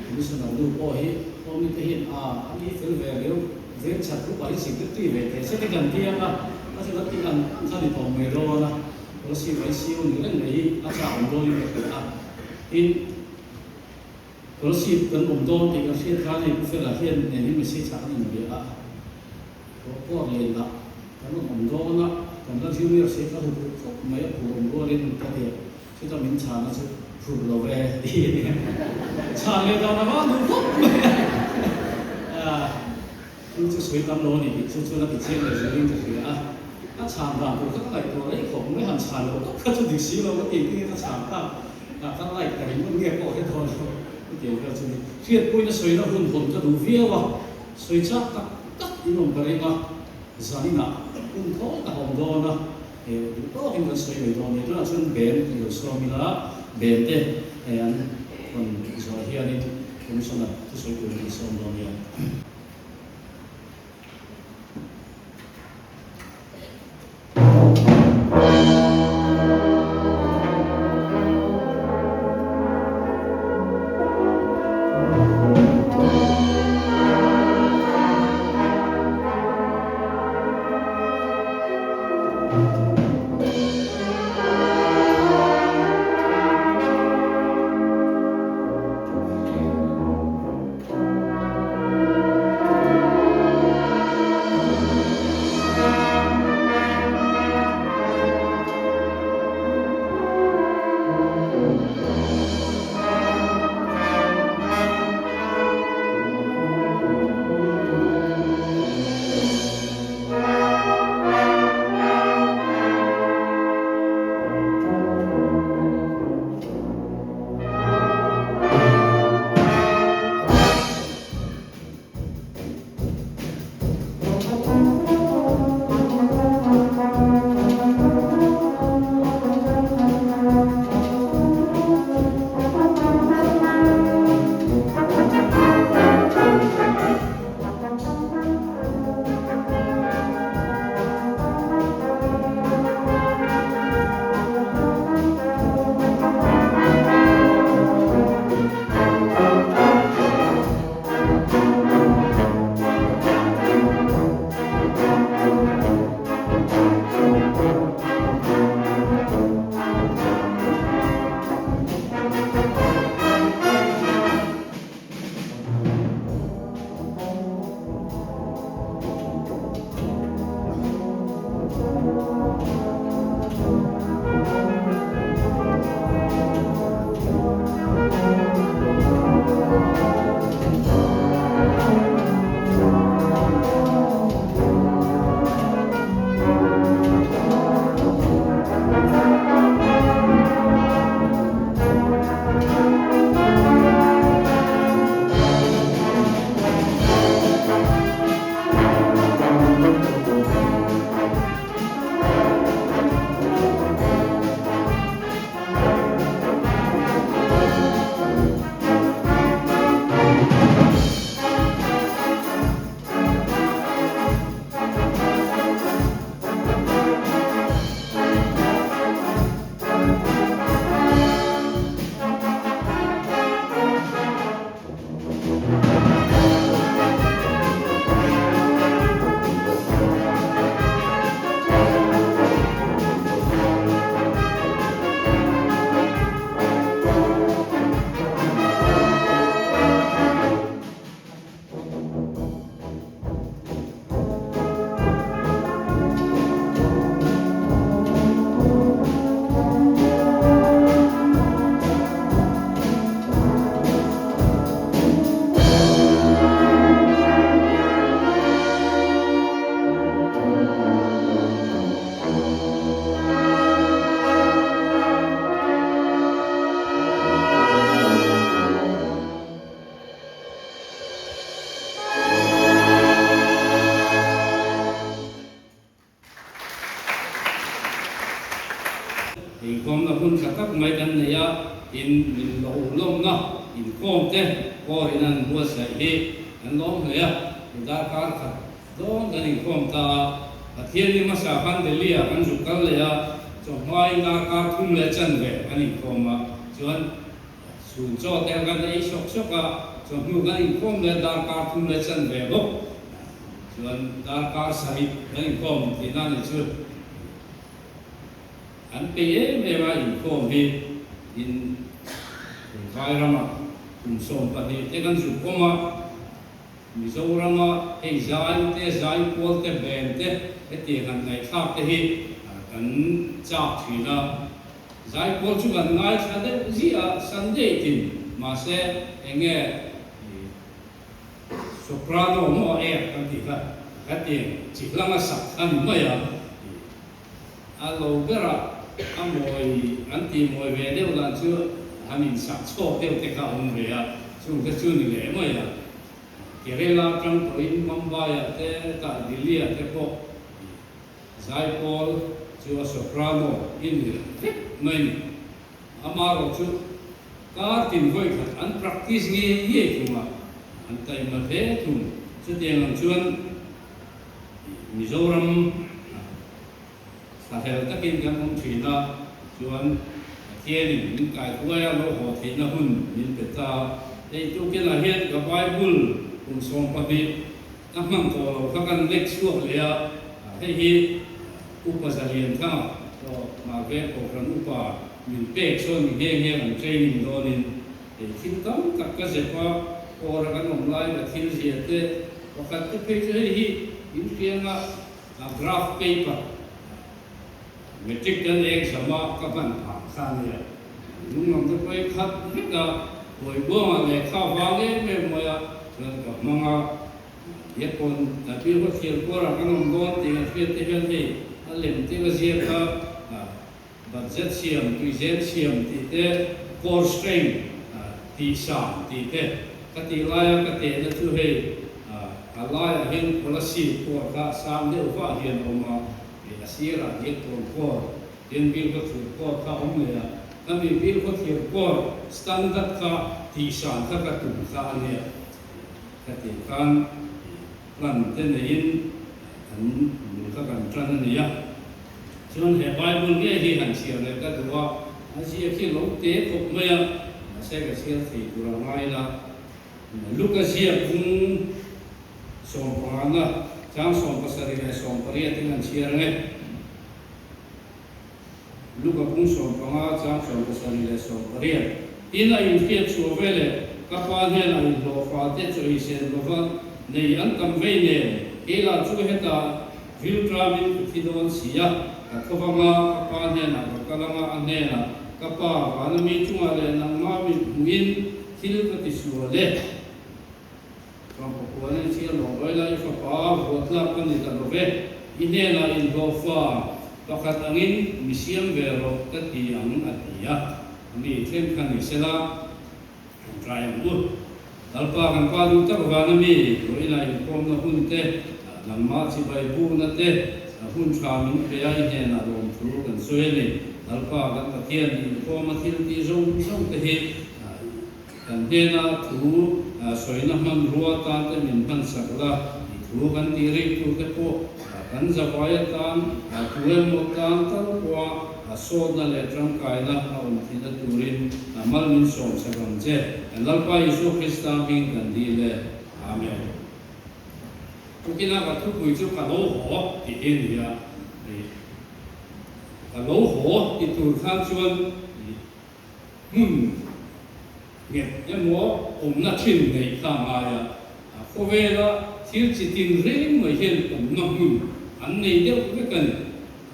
Commissioner nu pawh hi Home te hian a ani fel ve riau veng chhat group ah hi secretary ve thei se te kan tia ang a, a chu kan tih ang ang kha ni tawh mai dawn a, policy vai siu ni reng mai hi a chak awm dawn in ka hria a, tin. Scholarship kan awm dawn tih kan hriat khan hei Pu Fela hian nen hi message ah kan inbia a, Report leh lah kan rawn awm dawn a, kan la junior si ka huphurh khawp mai a phur awm rualin ka ti a, chuta min chhana chu phur lo ve tih a ni a, chhan leh dan a vang duh khawp mai a, chu chu sawi tam lo a ni tih chu chuan a ti chiang leh zualin ka hria a, a chhan dan tur kha ka ngaihtuah rei khawp mai, han chhan loh tawp kha chu dik si lo ka ti tinge ka chhan tak. Ka ka like ka ringawt nge pawh hre thawn lo hetiang vel chu ni. Hriatpuina sawina hun hawn ka duh viau a, sawi chak tak tak in awm ka ring a, zaninah hun thawl tak a awm dawn a, eh duh tawkin kan sawi mai dawn nia. Tunah chuan Ben i lo sawm ila, Ben te eh an rawn zawh hianin Commissioner thusawi turin an sawm dawn nia. in min lo lawmna inkhawm te pawhin an buatsaih hi kan lawm hle a, darkar khat dawn kan inkhawm ta a, Pathian ni hmasa khan Delhi ah kan zuk kal leh a, chawhmain darkar thum leh chanve kan inkhawm a, chuan chhun chaw te kan ei sawk sawk a, chawhnu kan inkhawm leh darkar thum leh chanve bawk, chuan darkar sarih kan inkhawm tihna ni chu. An peih em em a inkhawm hi in Vai ramah kum 12 te kan zuk awm a, Mizorama hei zai te, zai kual te, band te hetiang han ngaihthlak te hi kan chak thin a. Zai kual chu kan ngaithla deuh ziah a Sunday tin mahse enge Soprano maw ek kan tih kha hetiang chi hlanga sak a ni mai a. A lo berah a mawi an tih mawi ve deuh dan chu han insak chhawk deuh te kha a awm ve a, chung te chu ni leh mai a. Kerala atang pawhin Mumbai-ah te tah Delhi-ah te pawh zaipawl chu a soprano i ni vek mai ni. Amaherawh chu kar tin vawi khat an practice ngei ngei thung a, an taima hle thung. Chutiang ang chuan. Mizoram thlahlel takin kan awm thin a, chuan Pathianin min kaihruai a lo haw theihna hun min pe ta. Hei tukinah hian ka Bible kum 12 ka hman tawh lo kha kan lek chhuak leh a, hei hi Upa Zalianthanga pawh Hmarveng Kohhran Upa min pek chuan mi nghe nghe an training dawnin hei thil tam tak ka zep a, kawra kan awm lai ka thil zia te Pakhat te phei chu hei hi in hrianga graph paper matric kan exam a ka hman phah kha a nia. Lunglam te pawh hi khat vek a, Bawibuanga lehkha vang em em mai a chuan ka hmang a, Diakkawn Tlapir khaw thlir kuarah kan awm dawn tih kan hriat te hian hei a lem te ka ziak a, budget siam, tuizen siam tih te, core strength tih sang tih te ka tih laia ka tehna chu hei a laiah hian policy pawh kha sang deuh vah hian a awm a, hei a sirah hian tawn core tin bill khaw thlir core kha a awm leh a, khami bill khaw thlir core standard kha tih san kha ka tum kha a nia ka tih khan plan te neiin kan bul kha kan tan a ni a. Chuan he Bible nge hi han chhiar leh ka duh a, a ziak hi lo te khawp mai a, mahse ka chhiar thei tur a ngai la. Luka ziak bung sawmpangana chang 17 leh 18 in an chhiar ang e. Luka bung 15 chang 17 leh 18. Tin a inhriat chhuah veleh ka pa hnenah inhlawhfa te chawiisen lova nei an tam vei nen, kei lah chu hetah Rilṭamin ka thi dawn si a, ka tho vang a, ka pa hnenah ka kal ang a, a hnenah, Ka pa, vana mi chungah leh nangmah mit hmuhin thil ka ti sual e. Chuan ka puan in chhiar lo rawih la, i fapa vuah tlak ka ni ta lo ve, i hnenah inhlawhfa pakhat angin mi siam ve rawh ka ti ang, a ti a. Mi thleng kha ni sela. Ṭawngṭai ang u. Lalpa kan Pa duh tak vana mi vawiinah inkhawmna hun te, nangmah chibai bukna te, hun ṭha min pe a, i hnenah lawmthu kan sawi a ni. Lalpa kan Pathian inkhawma thil tih zawng zawng te hi kan hnena thu sawina hmanrua tan te min hmansak la, i thu kan tih rik tur te pawh kan zavai atan tu emaw tan tal pawha sawtna leh tangkaina a awm theihna turin mal min sawmsak ang che. Kan Lalpa Isua Krista hming kan dil e. Amen. Tukina ka thupui chu ka lo haw tih hi a ni a. Ka lo haw ti tur khan chuan hmun nghet emaw awmna thin neih kha a ngai a. Khawvela thil chi tin reng mai hian awmna hmun an nei deuh vek a ni.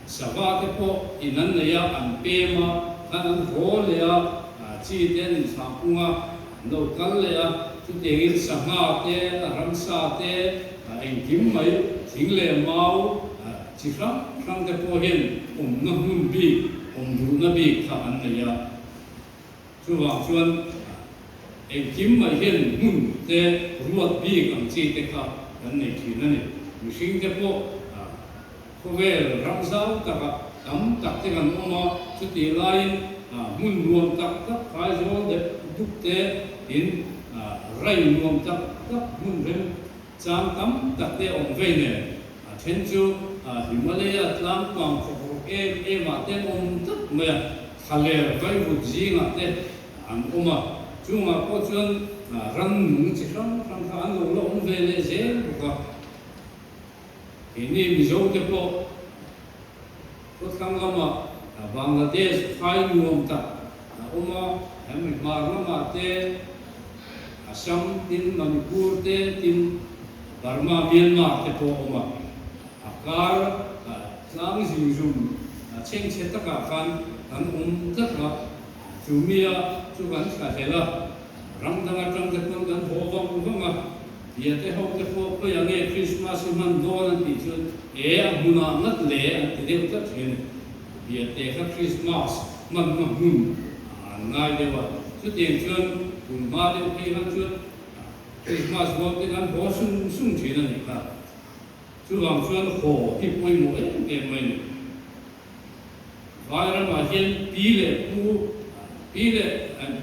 Sava te pawh in an nei a, an pem a, khan an haw leh a, chi te an inthlah pung a, an lo kal leh a, chutiangin sangha te, ramsa te, engkim mai, thing leh mau, chi hrang hrang te pawh hian awmna hmun bik, awm duhna bik kha an nei a. Chuvang chuan engkim mai hian hmun te ruat bik ang chi te kha kan nei thin a ni. Mihring te pawh khawvel ram zau takah tam tak te kan awm a, chutih laiin hmun nuam tak tak phaizawl dep dup te tin rai nuam tak tak hmun rem chang tam tak te a awm vei nen. A then chu Himalaya tlang pang khawk rawk em em ah te an awm tlat mai a, thlaler vaivut zingah te an awm a, chungah pawh chuan rannung chi hrang hrang kha an lo la awm ve leh zel bawk a. Keini Mizo te pawh khawthlang lama Bangladesh phai nuam tak a awm a, hemi hmar lamah te Assam tin Manipur te tin Burma Myanmar te pawh a awm a, a kar tlang zingzum chhengchhe takah khan kan awm tlat a, chu mia chu kan thlahlel a, ram dang atang te pawn kan haw vang vang a. Biate ho te pawh khawiah nge Krismas hi hman dawn an tih chuan e a hmunah ngat le an ti deuh tlat thin. Biate kha Krismas hmanna hmun an ngai deuh a, chutiang chuan tun hma deuh phei khan chuan Krismas dawn te khan haw sung sung thin a nih kha. Chuvang chuan haw hi pawimawh em em mai a ni. Vai ramah hian pi leh pu, pi leh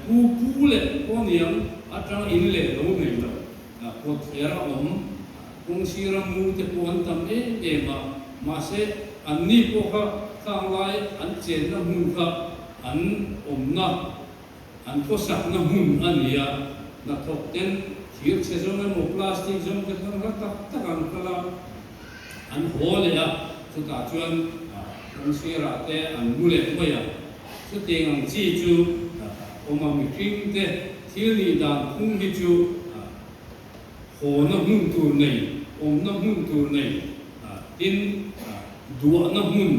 pu pu leh pawh niang atang in leh lo nei lo, kawt thler a awm, kawng sira mu te pawh an tam em em a, mahse anni pawh kha khang lai an chenna hmun kha an awmna, an khawsakna hmun a ni a, hnathawk ten thir chhe zawng emaw plastic zawng te khan hla tak tak an kal a. An haw leh a, chutah chuan kawngsirah te an mu leh mai a. Chutiang ang chi chu awm a, mihring te thil nih dan phung hi chu hawna hmun tur nei, awmna hmun tur nei, tin duahna hmun,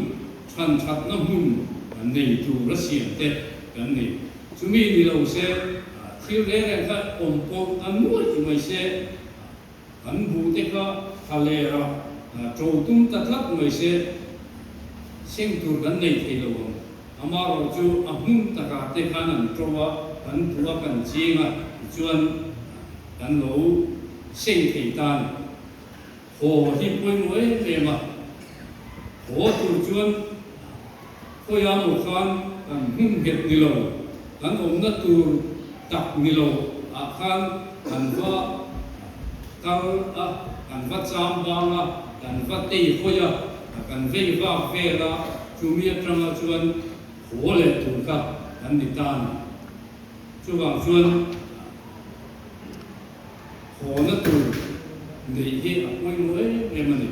than thatna hmun nei tur a siam te kan ni. Chumi ni lo se thil reng reng kha awm pawh ta nuaih mai se. Kan bu te kha thlaler a, ṭo tum ta tlat mai se, seng tur kan nei thei lo ang. Amaherawh chu a hmun takah te khan an ṭo a, kan duh a, kan ching a, tichuan kan lo seng thei ta a ni. Haw hi pawimawh em em a, haw tur chuan khawiah maw khan kan hmun nghet ni lo, kan awmna tur tak ni lo ah khan kan va kal a, kan va cham bang a, kan va tei hawi a, kan vei vak vel a, chumi atanga chuan haw leh tur kha kan ni ta a ni. Chuvang chuan hawna tur neih hi a pawimawh em em a ni.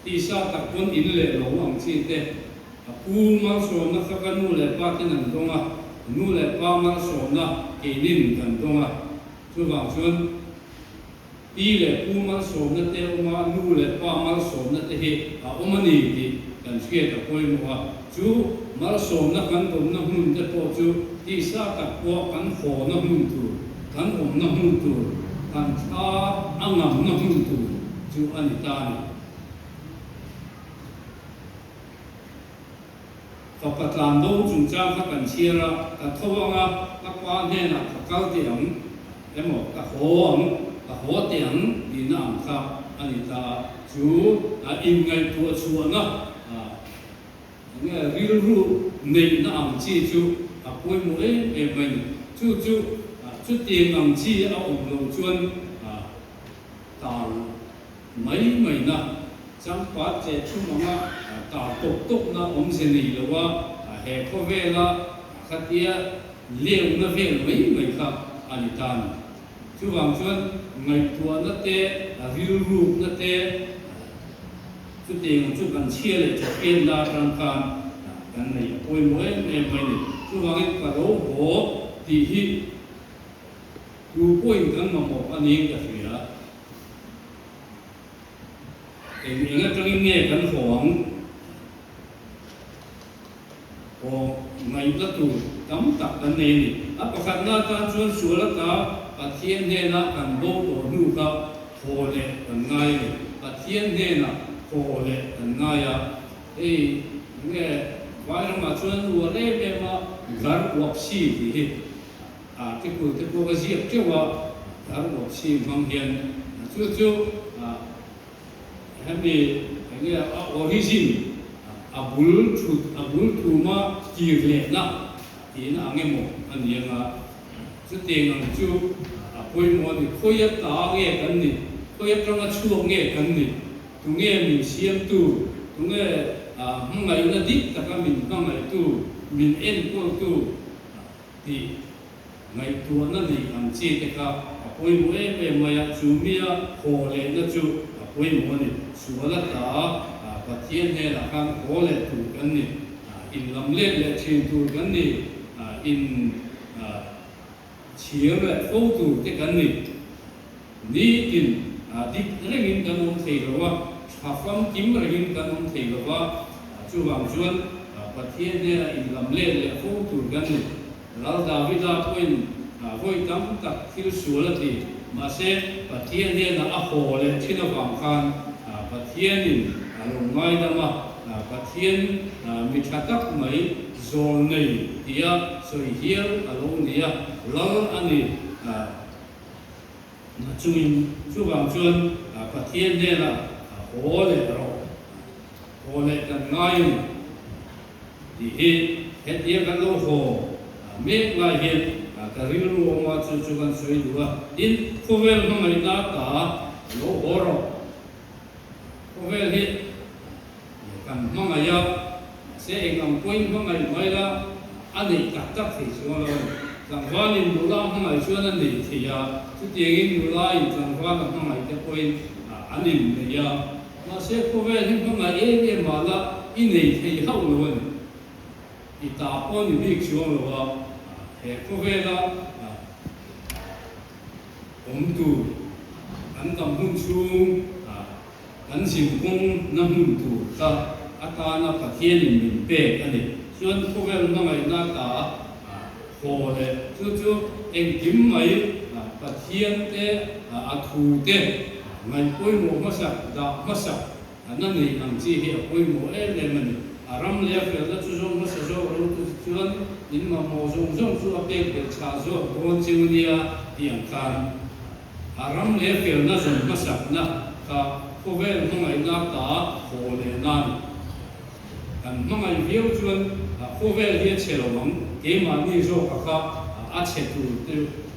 Tisa tak pawn in leh lo ang chi te, a pu malsawmna kha ka nu leh pa ten an dawng a, nu leh pa malsawmna keinin kan dawng a, chuvang chuan pi leh pu malsawmna te a awm a, nu leh pa malsawmna te hi a awm a ni tih kan hriat a pawimawh a, chu malsawmna kan dawmna hmun te pawh chu tisa tak pawh kan hawna hmun tur, kan awmna hmun tur, kan thla a ngamna hmun tur chu a ni ta a ni. Fapa tlan bo chungchang kha kan chhiar a, ka tho ang a, ka pa hnenah ka kal teh ang emaw ka haw ang, ka haw teh ang tihna ang kha a ni ta a, chu a inngaihtuah chhuahna enge rilru neihna ang chi chu a pawimawh em em mai a ni. Chu chu chutiang ang chi a awm loh chuan Tar mai mai na, changpat che thum anga tar tawp tawp na awmze nei lo a, he khawvela khatia leuna vel mai mai kha a ni ta a ni. Chuvang chuan ngaihtuahna te, rilrukna te, chutiang chu kan chhia leh thahriatna atang khan kan nei a pawimawh em em mai a ni. Chuvangin ka ro haw tih hi Tu pawhin kan mamawh a niin ka hria. Eng eng atangin nge kan haw ang? Haw ngaihna tur tam tak kan nei a ni. A pakhatna atan chuan sual ata Pathian hnena kan bo tawh hnu kha haw leh kan ngai a ni. Pathian hnena haw leh kan ngai a. Hei eng nge vai ramah chuan uar em em a, gar uapsi tih hi. Article te pawh ka ziak teuh a, dar uap si hmang hian chu chu hemi eng nge a origin A bul thut, a bul thuma kir lehna tihna ang emaw a ni anga, chutiang ang chu a pawimawh a ni. Khawi a ta nge kan nih? Khawi atanga chhuak nge kan nih? Tunge min siamtu? Tunge hmangaihna dik taka min hmangaihtu, min enkawltu tih ngaihtuahna neih ang chi te kha a pawimawh em em mai a, chu mia haw lehna chu a pawimawh a ni. Sual a ta Pathian hnenah khan haw leh tur kan ni, in lam let leh thin tur kan ni, in chhir leh fo tur te kan ni. Nitin dik rengin kan awm thei lo a, tha famkim rengin kan awm thei lo va, chuvang chuan Pathian hnena inlam let leh fo tur kan ni. Ral Davida pawhin vawi tam tak thil sual a ti, mahse Pathian hnena a haw leh thin avang khan Pathianin a lo ngaidam a, Pathian mi tha tak mai zawl nei tia sawi hial a lo ni a, Lal a ni. Na chungin chuvang chuan Pathian hnenah haw leh rawh, haw leh kan ngai a ni tih hi hetia kan lo haw mek lai hian ka rilru awm a, chu chu kan sawi duh a. Tin, khawvel hmangaihna ta lo haw rawh, khawvel hi kan hmangaih a, mahse eng ang pawhin hmangaih mai la a neih tak tak thei chuang lo a ni. Tlangvalin nula a hmangaih chuan a nei thei a, chutiangin nulain tlangval a hmangaih te pawhin an innei a, mahse khawvel hi hmangaih em em mah la i nei thei hauh lo a ni. I ta pawh ni bik chuang lo a, he khawvela awm tur an dam hun chhung Kan zinkawng na hmun tur kha atana Pathianin min pek a ni. Chuan khawvel hmangaihna ta haw leh chu chu engkim mai Pathian te a thu te ngaih pawimawh hmasak dah hmasak na nei ang chi hi a pawimawh em em a ni. A ram leh a felna chu zawng hmasa zawk ro tu chuan in mamawh zawng zawng chu a pek belh chhah zawk dawn cheu nia tih ang khan A ram leh felna zawn hmasakna kha khawvel hmangaihna ta haw leh nan kan hmangaih viau chuan khawvel hi a chhe lo ang, keimahni zawka kha a chhe tur te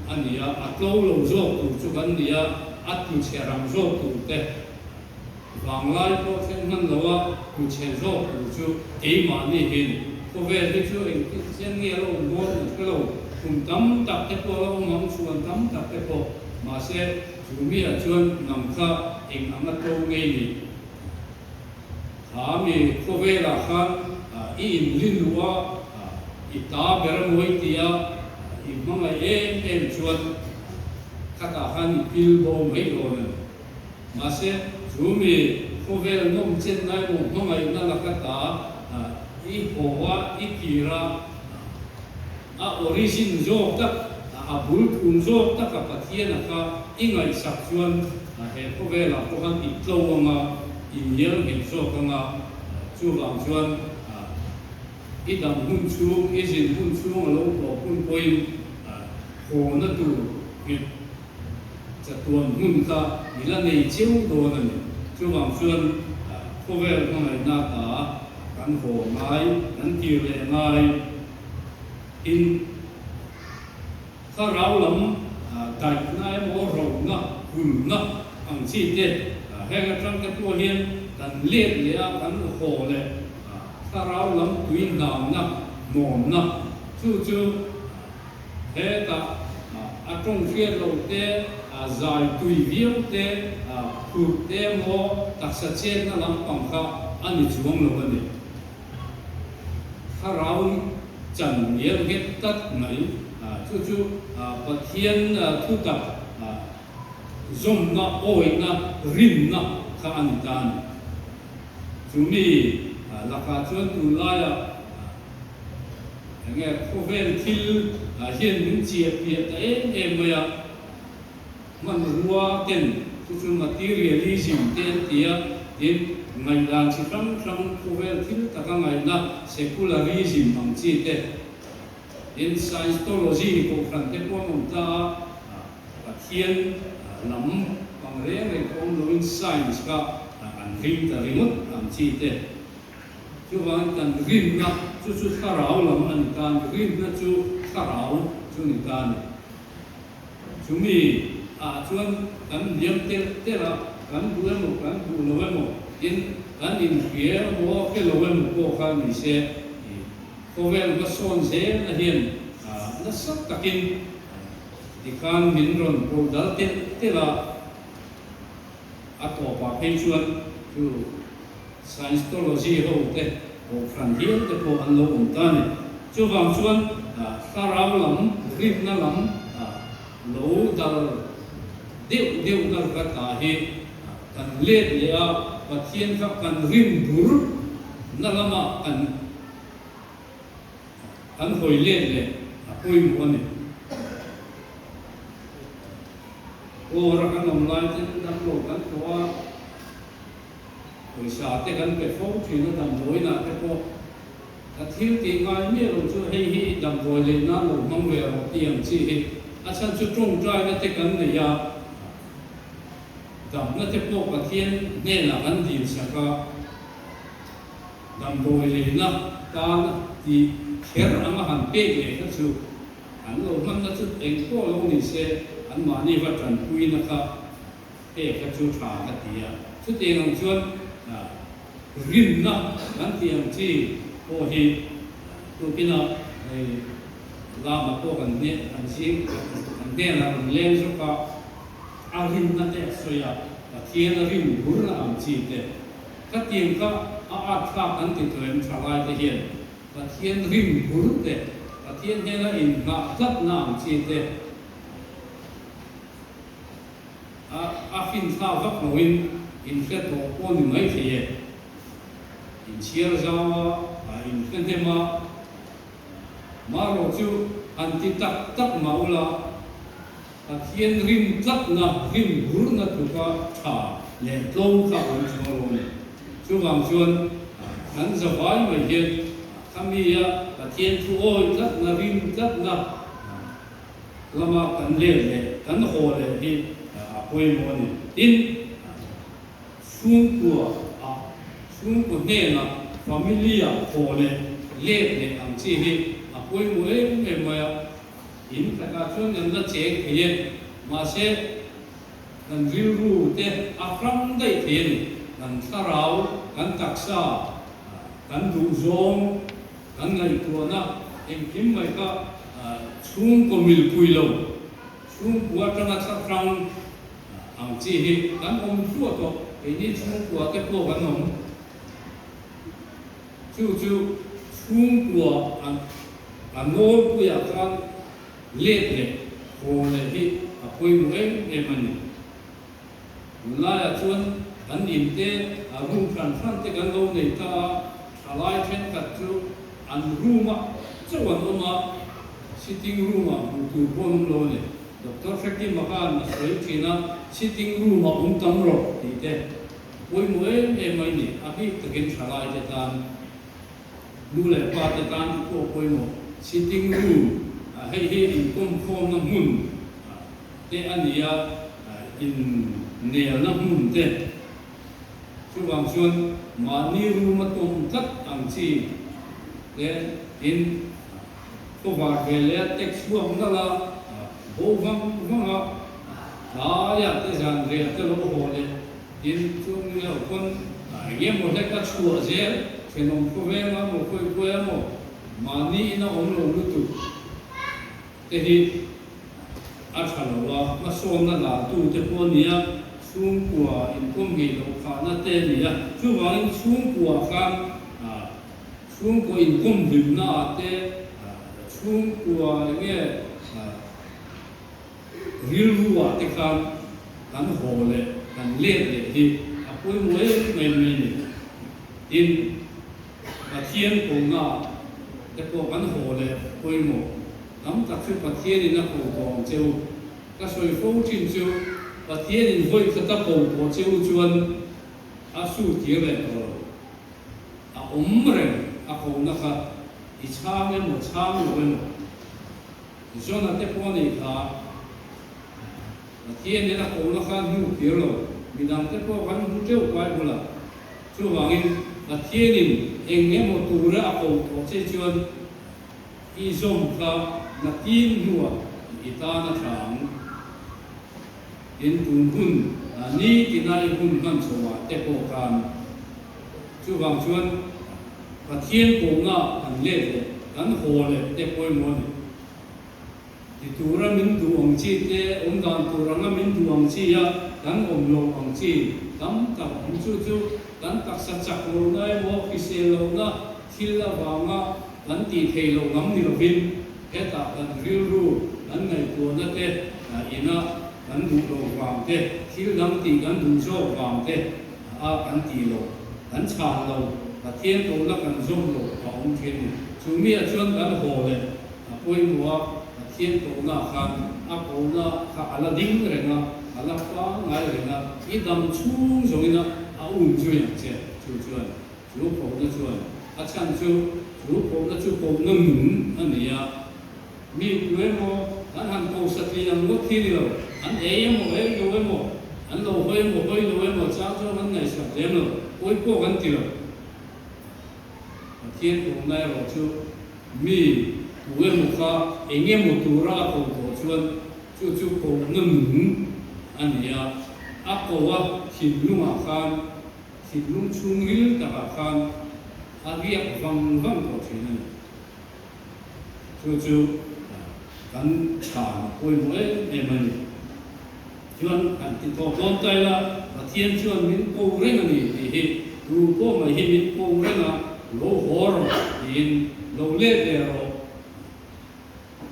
a ni a, a tlo lo zawk tur chu kan ni a, a tlu chhe rang zawk tur te vanglai pawh thleng hman lo a tlu chhe zawk tur chu keimahni hi a ni. Khawvel hi chu engtin chian nge a lo awm dawn kan hre lo, kum tam tak te pawh a lo awm ang, chhuan tam tak te pawh, mahse chu miah chuan nang kha eng anga to ngei ni? Kha mi khawvelah khan i inlin luh a, i ta ber a mawi tia i hmangaih em em chuan khatah khan i pil bo mai dawn a ni. Mahse, chu mi khawvel nawm chen lai maw hmangaihna laka ta i haw a, i kir a, a origin zawk tak, a bul thum zawk taka Pathiana kha i ngaihsak chuan he khawvelah pawh khan i tlo ang a, i ngial nghet zawk ang a, chuvang chuan i dam hun chhung, i zin hun chhung a lo tawp hun pawhin hawna tur nghet Chatuan hmun kha i la nei cheu dawn a ni. Chuvang chuan khawvel hmangaihna ta kan haw ngai, kan kir leh ngai. Tin, thlarau lam daihna emaw rohna, hulna ang chi te heng atang te pawh hian kan let leh a, kan haw leh thlarau lam tui hnamna, nawmna chu chu Hetah a tawng hriat loh te, zai tui viau te, phurh te emaw taksa chetna lampang kha a ni chuang lo a ni. Thlarau chan ngial nghet tlat mai. Chu chu Pathian thutak zawmna, awihna, rinna kha a ni ta a ni. Chumi lakah chuan tunlaiah Enge khawvel thil hian min chiah piah ta em em mai a, hmanrua ten chu chu materialism te an ti a, tin ngaihdan chi hrang hrang khawvel thil taka ngaihna secularism ang chi te, tin Scientology kohhran te pawh an awm ta a, Pathian lam pang reng reng pawh awm loin science kha an ring ta ringawt ang chi te. Chuvangin kan rinna chu chu thlarau lam a ni ta a ni, rinna chu thlarau chu ni ta a ni. Chumi ah chuan kan liam telh telh a, kan duh emaw kan duh lo emaw, tin kan inhria emaw hre lo emaw pawh kha ni se, khawvel hmasawn zelna hian nasa takin tikhan min rawn pawh dal telh telh a, a tawpah phei chuan chu Scientology ho te kohhran hial te pawh an lo awm ta a ni. Chuvang chuan thlarau lam, rinna lam lo dal deuh deuh na ka ta hi kan let leh a, Pathian kha kan rin bur na lamah kan kan hawi let leh a pawimawh a ni. Kawra kan awm lai ten damlo kan thawh a. Pawisa te kan pe fo thin a, damdawiinah te pawh ka thil tih ngai miah lo chu hei hi damdawi leh nan lo hmang ve rawh tih ang chi hi a chhan chu tawngtaina te kan nei a, damna te pawh Pathian hnenah kan dil sak a, damdawi leina tan tih kher anga han pek leh kha chu an lo hmanna chu eng pawh lo ni se anmahni va tanpuina kha Hei kha chu tha ka ti a, chutiang ang chuan rinna kan tih ang chi pawh hi tukinah hei lama pawh kan hne kan zing kan hnenah rawn leng zawk a, a rinna te a sawi a, Pathian a rin burna ang chi te khatiang kha a at thlak kan ti tawh em thalai te hian Pathian rin bur te, Pathian hnena inngah tlatna ang chi te. A a finthla vak loin inhre tawh pawh ni mai thei e. Inchhiar zau a, a inhre hnem a, marawh chu han ti tak tak mah ula, Pathian rim tlatna, rim hurna tluka tha leh tlawm kha awm chu a rawn. Chuvang chuan kan zavai mai hian khami a Pathian thu awi tlatna, rim tlatna, Lama kan let leh kan haw leh hi a pawimawh a ni. Tin, chhungkua ah, chhungkaw hnenah family ah haw leh let leh ang chi hi a pawimawh em em mai a. In khatah chuan kan la cheng thei e, mahse kan rilru te a hrang daih thei a ni. Kan thlarau, kan taksa, kan duhzawng, Kan ngaihtuahna engkim mai kha chhungkaw milpui lo, chhungkua atanga thlahrang ang chi hi kan awm thluah tawh, keini chhungkua te pawh kan awm. Chu chu chhungkua a nawlpuiah khan let leh haw leh hi a pawimawh em em a ni. Tunlaiah chuan kan in te a room hran hran te kan lo nei ta a, thalai thenkhat chu an room ah chauh an awm a, sitting room ah hmuh tur pawh an awm lo a ni. Doctor Hrekima khan a sawi thin a, sitting room ah awm tam rawh tih te pawimawh em em mai ni, a bik takin thalai te tan, nu leh pa te tan te pawh pawimawh, sitting room hei hi inkawmkhawmna hmun te a ni a, innelna hmun te. Chuvang chuan mahni room a tawm tlat ang chi te in khawvar ve leh a tek chhuak nalh a, bo vang vang a, tlaiah te zan reh te lo haw leh tin chung ni loh pawn eng emaw hlek a chhuah zel, thenawm khawveng a maw khawi kuai a maw mahni ina awm lo lutuk te hi a tha lo a, hmasawnna latu te pawh a ni a, chhungkua inkawm ngei loh phahna te a ni a, chuvangin chhungkua khan chhungkua inkawm hlimna ah te, chhungkua eng nge rilru ah te khan kan haw leh kan let leh hi a pawimawh em em mai a ni. Tin, Pathian kohna ah te pawh kan haw leh pawimawh tam tak chu Pathianin a ko tawh ang che u. Ka sawi fo thin chu Pathianin vawi khat a ko tawh che u chuan a su tir leh tawh lo. A awm reng a kohna kha i chhang emaw chhang lo emaw Jona te pawh a nei kha Pathianin a kohna kha hnu tir lo. Midang te pawh kan hmu teuh Bible-ah. Chuvangin. Pathianin eng emaw tura a ko tawh che chuan i zawm kha nakin hnuah i tan a tha ang. Tin, tun hun ni tina i hun hman chhoah te pawh khan chuvang chuan Pathian kohna kan let leh kan haw leh te pawimawh a ni. Ti tura min duh ang chi te, awm dan tur anga min duh ang chi a kan awm lo ang chi tam tak awm. Chu chu kan taksa chak lohna emaw hrisel lohna thil avanga kan tih theih loh lam ni lovin hetah kan rilru kan ngaihtuahna te ina kan duh loh vang te, thil dang tih kan duh zawk vang te a kan tih loh, kan chhan lo, Pathian kohna kan zawm loh a awm thin ni. Chu miah chuan kan haw leh A pawimawh a, Pathian kohna khan a kohna kha a la ding reng a, a la pangngai reng a, i dam chhung zawngin a a um zui ang che. Chu chuan, chu kohna chuan a chhan chu, chu kohna chu kohna nung a ni a. Mi tu emaw an han ko satli ang ngawt hi ni lo, an ei emaw ei lo emaw, an lo hawi emaw hawi lo emaw chang chuan an ngaihsak lem lo, pawi pawh kan ti lo. Pathian kohna erawh chu Mi tu emaw kha eng emaw tura a ko tawh chuan chu chu kohna nung a ni a, a ko a thinlungah khan, thinlung chhungril takah khan a riak vang vang tawh thin a ni. Chu chu kan chhan a pawimawh em em a ni. Chuan han ti tawp dawn ta ila, Pathian chuan min ko reng a ni tih hi tu pawh mai hi min ko reng a, lo haw rawh tiin, lo let ve rawh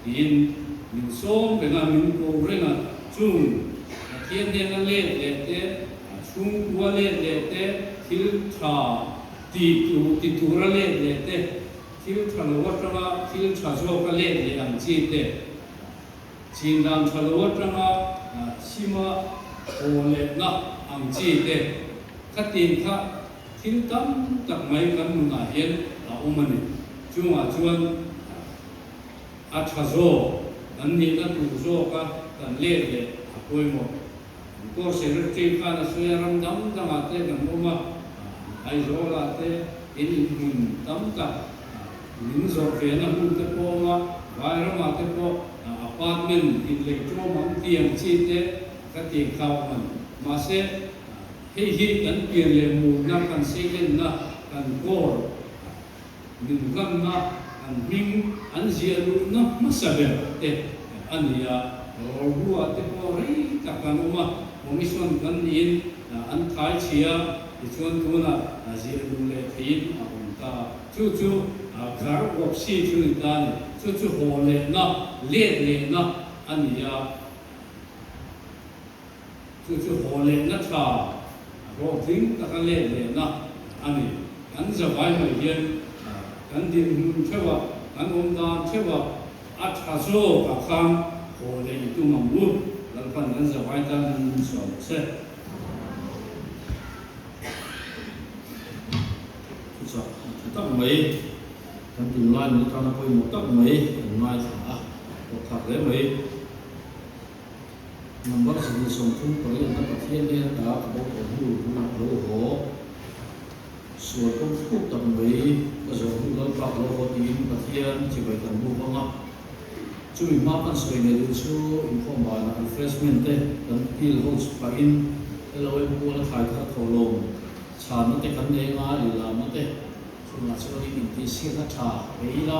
tiin min sawm reng a, min ko reng a. Chung Pathian hnena let leh te, chhungkua let leh te, thil tha ti tur ti tura let leh te, thil tha lo atanga thil tha zawka let leh ang chi te, Chin dan tha lo atanga sima haw lehna ang chi te kha tin kha thil tam tak mai kan nunah hian a awm a ni. Chungah chuan a tha zawk, kan nihna tur zawka kan let leh a pawimawh. Kan Core Secretary khan a sawi a, ram dang dangah te kan awm a, Aizawlah te in inhmun tam tak min zawrh ve na hmun te pawh awm a, Vairamah te pawh apartment inlei tlawm ang ti ang chi te ka ti kha awm a ni. Mahse, hei hi kan pian leh murna, kan seilenna, kan core min hlanna, an hming an ziah luhna hmasa ber te a ni a. Rawlbuah te pawh rei tak an awm a, commission kan niin an thai chhia tichuan tunah ziah luh leh theihin a awm ta. Chu chu ghar wapsi chu ni ta a ni. Chu chu haw lehna, let lehna a ni a. Chu chu haw lehna tha, hlawhtling taka let lehna a ni. Kan zavai mai hian kan dinhmun theuh a, kan awm dan theuh a, a tha zawkah khan haw leh i tum ang u. Lalpan kan zavai tan an nun sual rawh se. Thuchah tha tak mai, kan tunlai nun atana pawimawh tak mai kan ngaithla a, hlawhthlak hle mai. Number 28 na Pathian hian ta ka bo tawh hnu tunah ka lo haw sual kawng thuk tak mai ka zawh hnu Lalpa ka lo haw tiin Pathian chibai kan buk ang a. Chumi hma kan sawi leh duh chu inkhawm banah refreshment te kan kil ho pahin LOM kual a thlai thar thaw lawm chhanna te kan nei anga lehlamna te Chungah chuanin intihsiakna tha pe ila,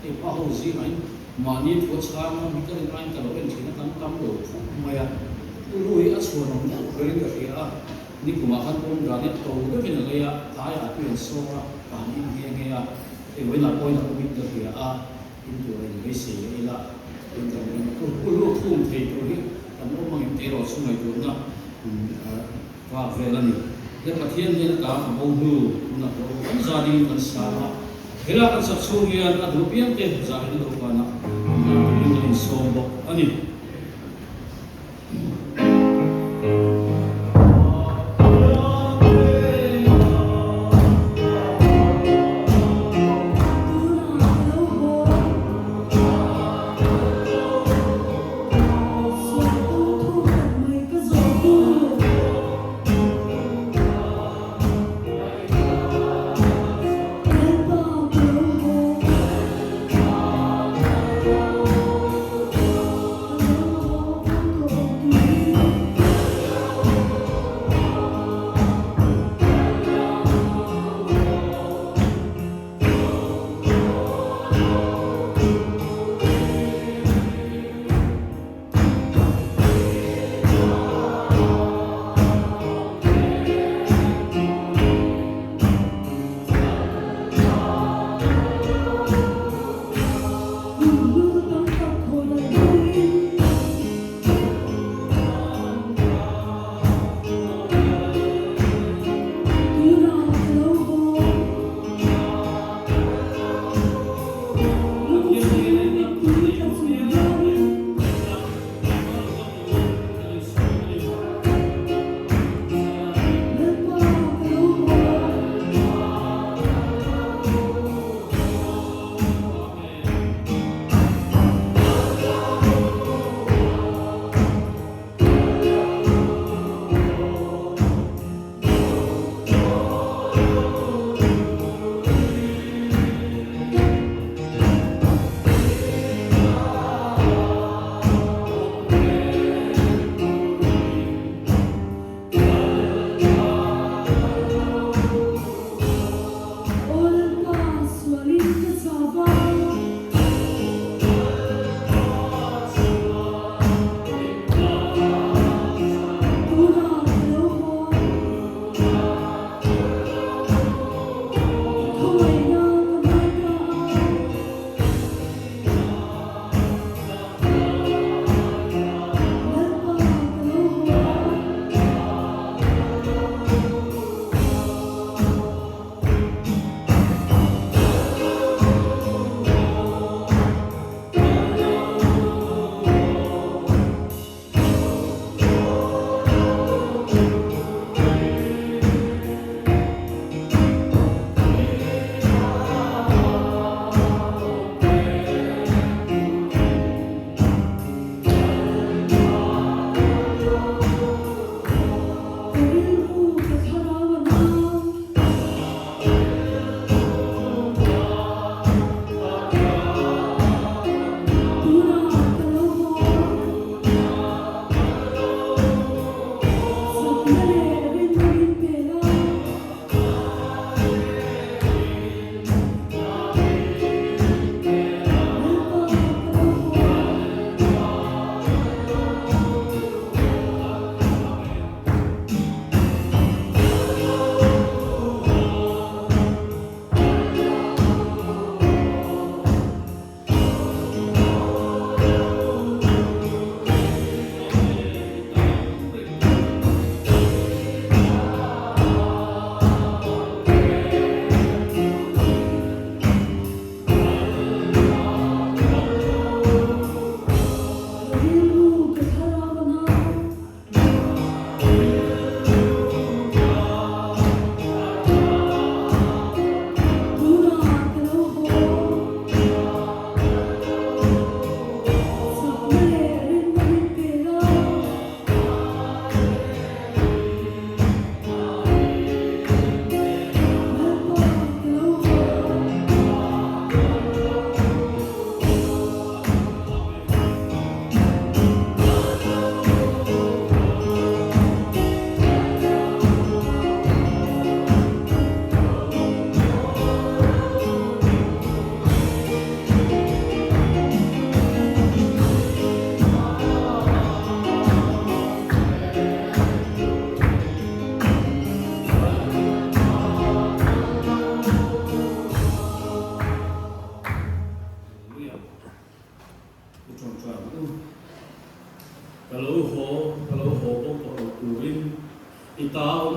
hei pa ho zingah in mahni thu a chhang ngam hi ka rin aiin ka lo en thin a, kan tam lo khawp mai a, ulu hi a chhuan awm deuh berin ka hria a, nikumah khan pawm dan hi to deuhin a lei a, tlaiah tui an sawr a, ka han in nghe nghe a, hei vawiinah pawhin a awmin ka hria a, in tur a inbeisei leh ila, in kan in ulu thum thei tur hi kan awm angin tei erawh chu ngaihtuahna Vak vel a ni. He Pathian hian a ta ka bo hnu tunah pawh kan za dingin kan sa a. Helai kan sak chhung hian a duh piang te zahin a dawhkanah hna turin kan insawm bawk a ni.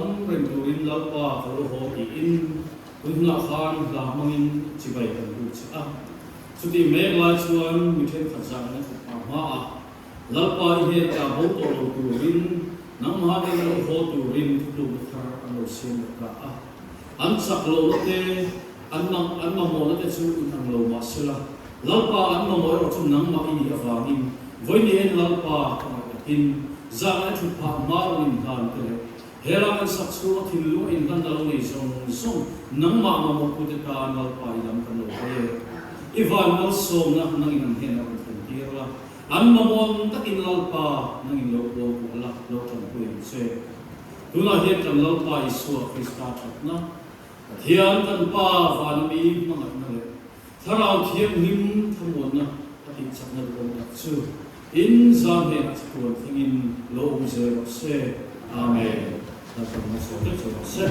dam reng turin Lalpa ka lo haw tiin tun hunah khan hla hmangin chibai kan buk che a. Chutih mek lai chuan mi thenkhat zah an thawk phah hma a, Lalpa i hnen ta bo tawh lo turin nangmah nen lo haw turin thutlukna thar an lo siam leh ta a. An chak lohna te, an mang an mamawhna te chu inang lo mah sela, Lalpa an mamawh erawh chu nangmah i nih avangin vawiin Lalpa ka ngaihtuahin zah leh thut phah hma rawn inhlan te leh he ram an sak chhunga thinlung a inhlan na lo nei zawng zawng nangmah mamawhtute tan Lalpa i lam kan lo hawi e. I van malsawmna nangin an hnenah rawn thlen tir la, an mamawh ang takin Lalpa nangin lo kuang kuah la, lo tanpui ang che. Tunah hian kan Lalpa Isua Krista thatna, Pathian kan Pa vana mi hmangaihna leh Thlarau Thianghlim thlamuanna a tihchakna duhawm tak chu in zan hnenah chatuan thlengin lo awm zel rawh se. Amen. Lalpan malsawm vek che rawh se.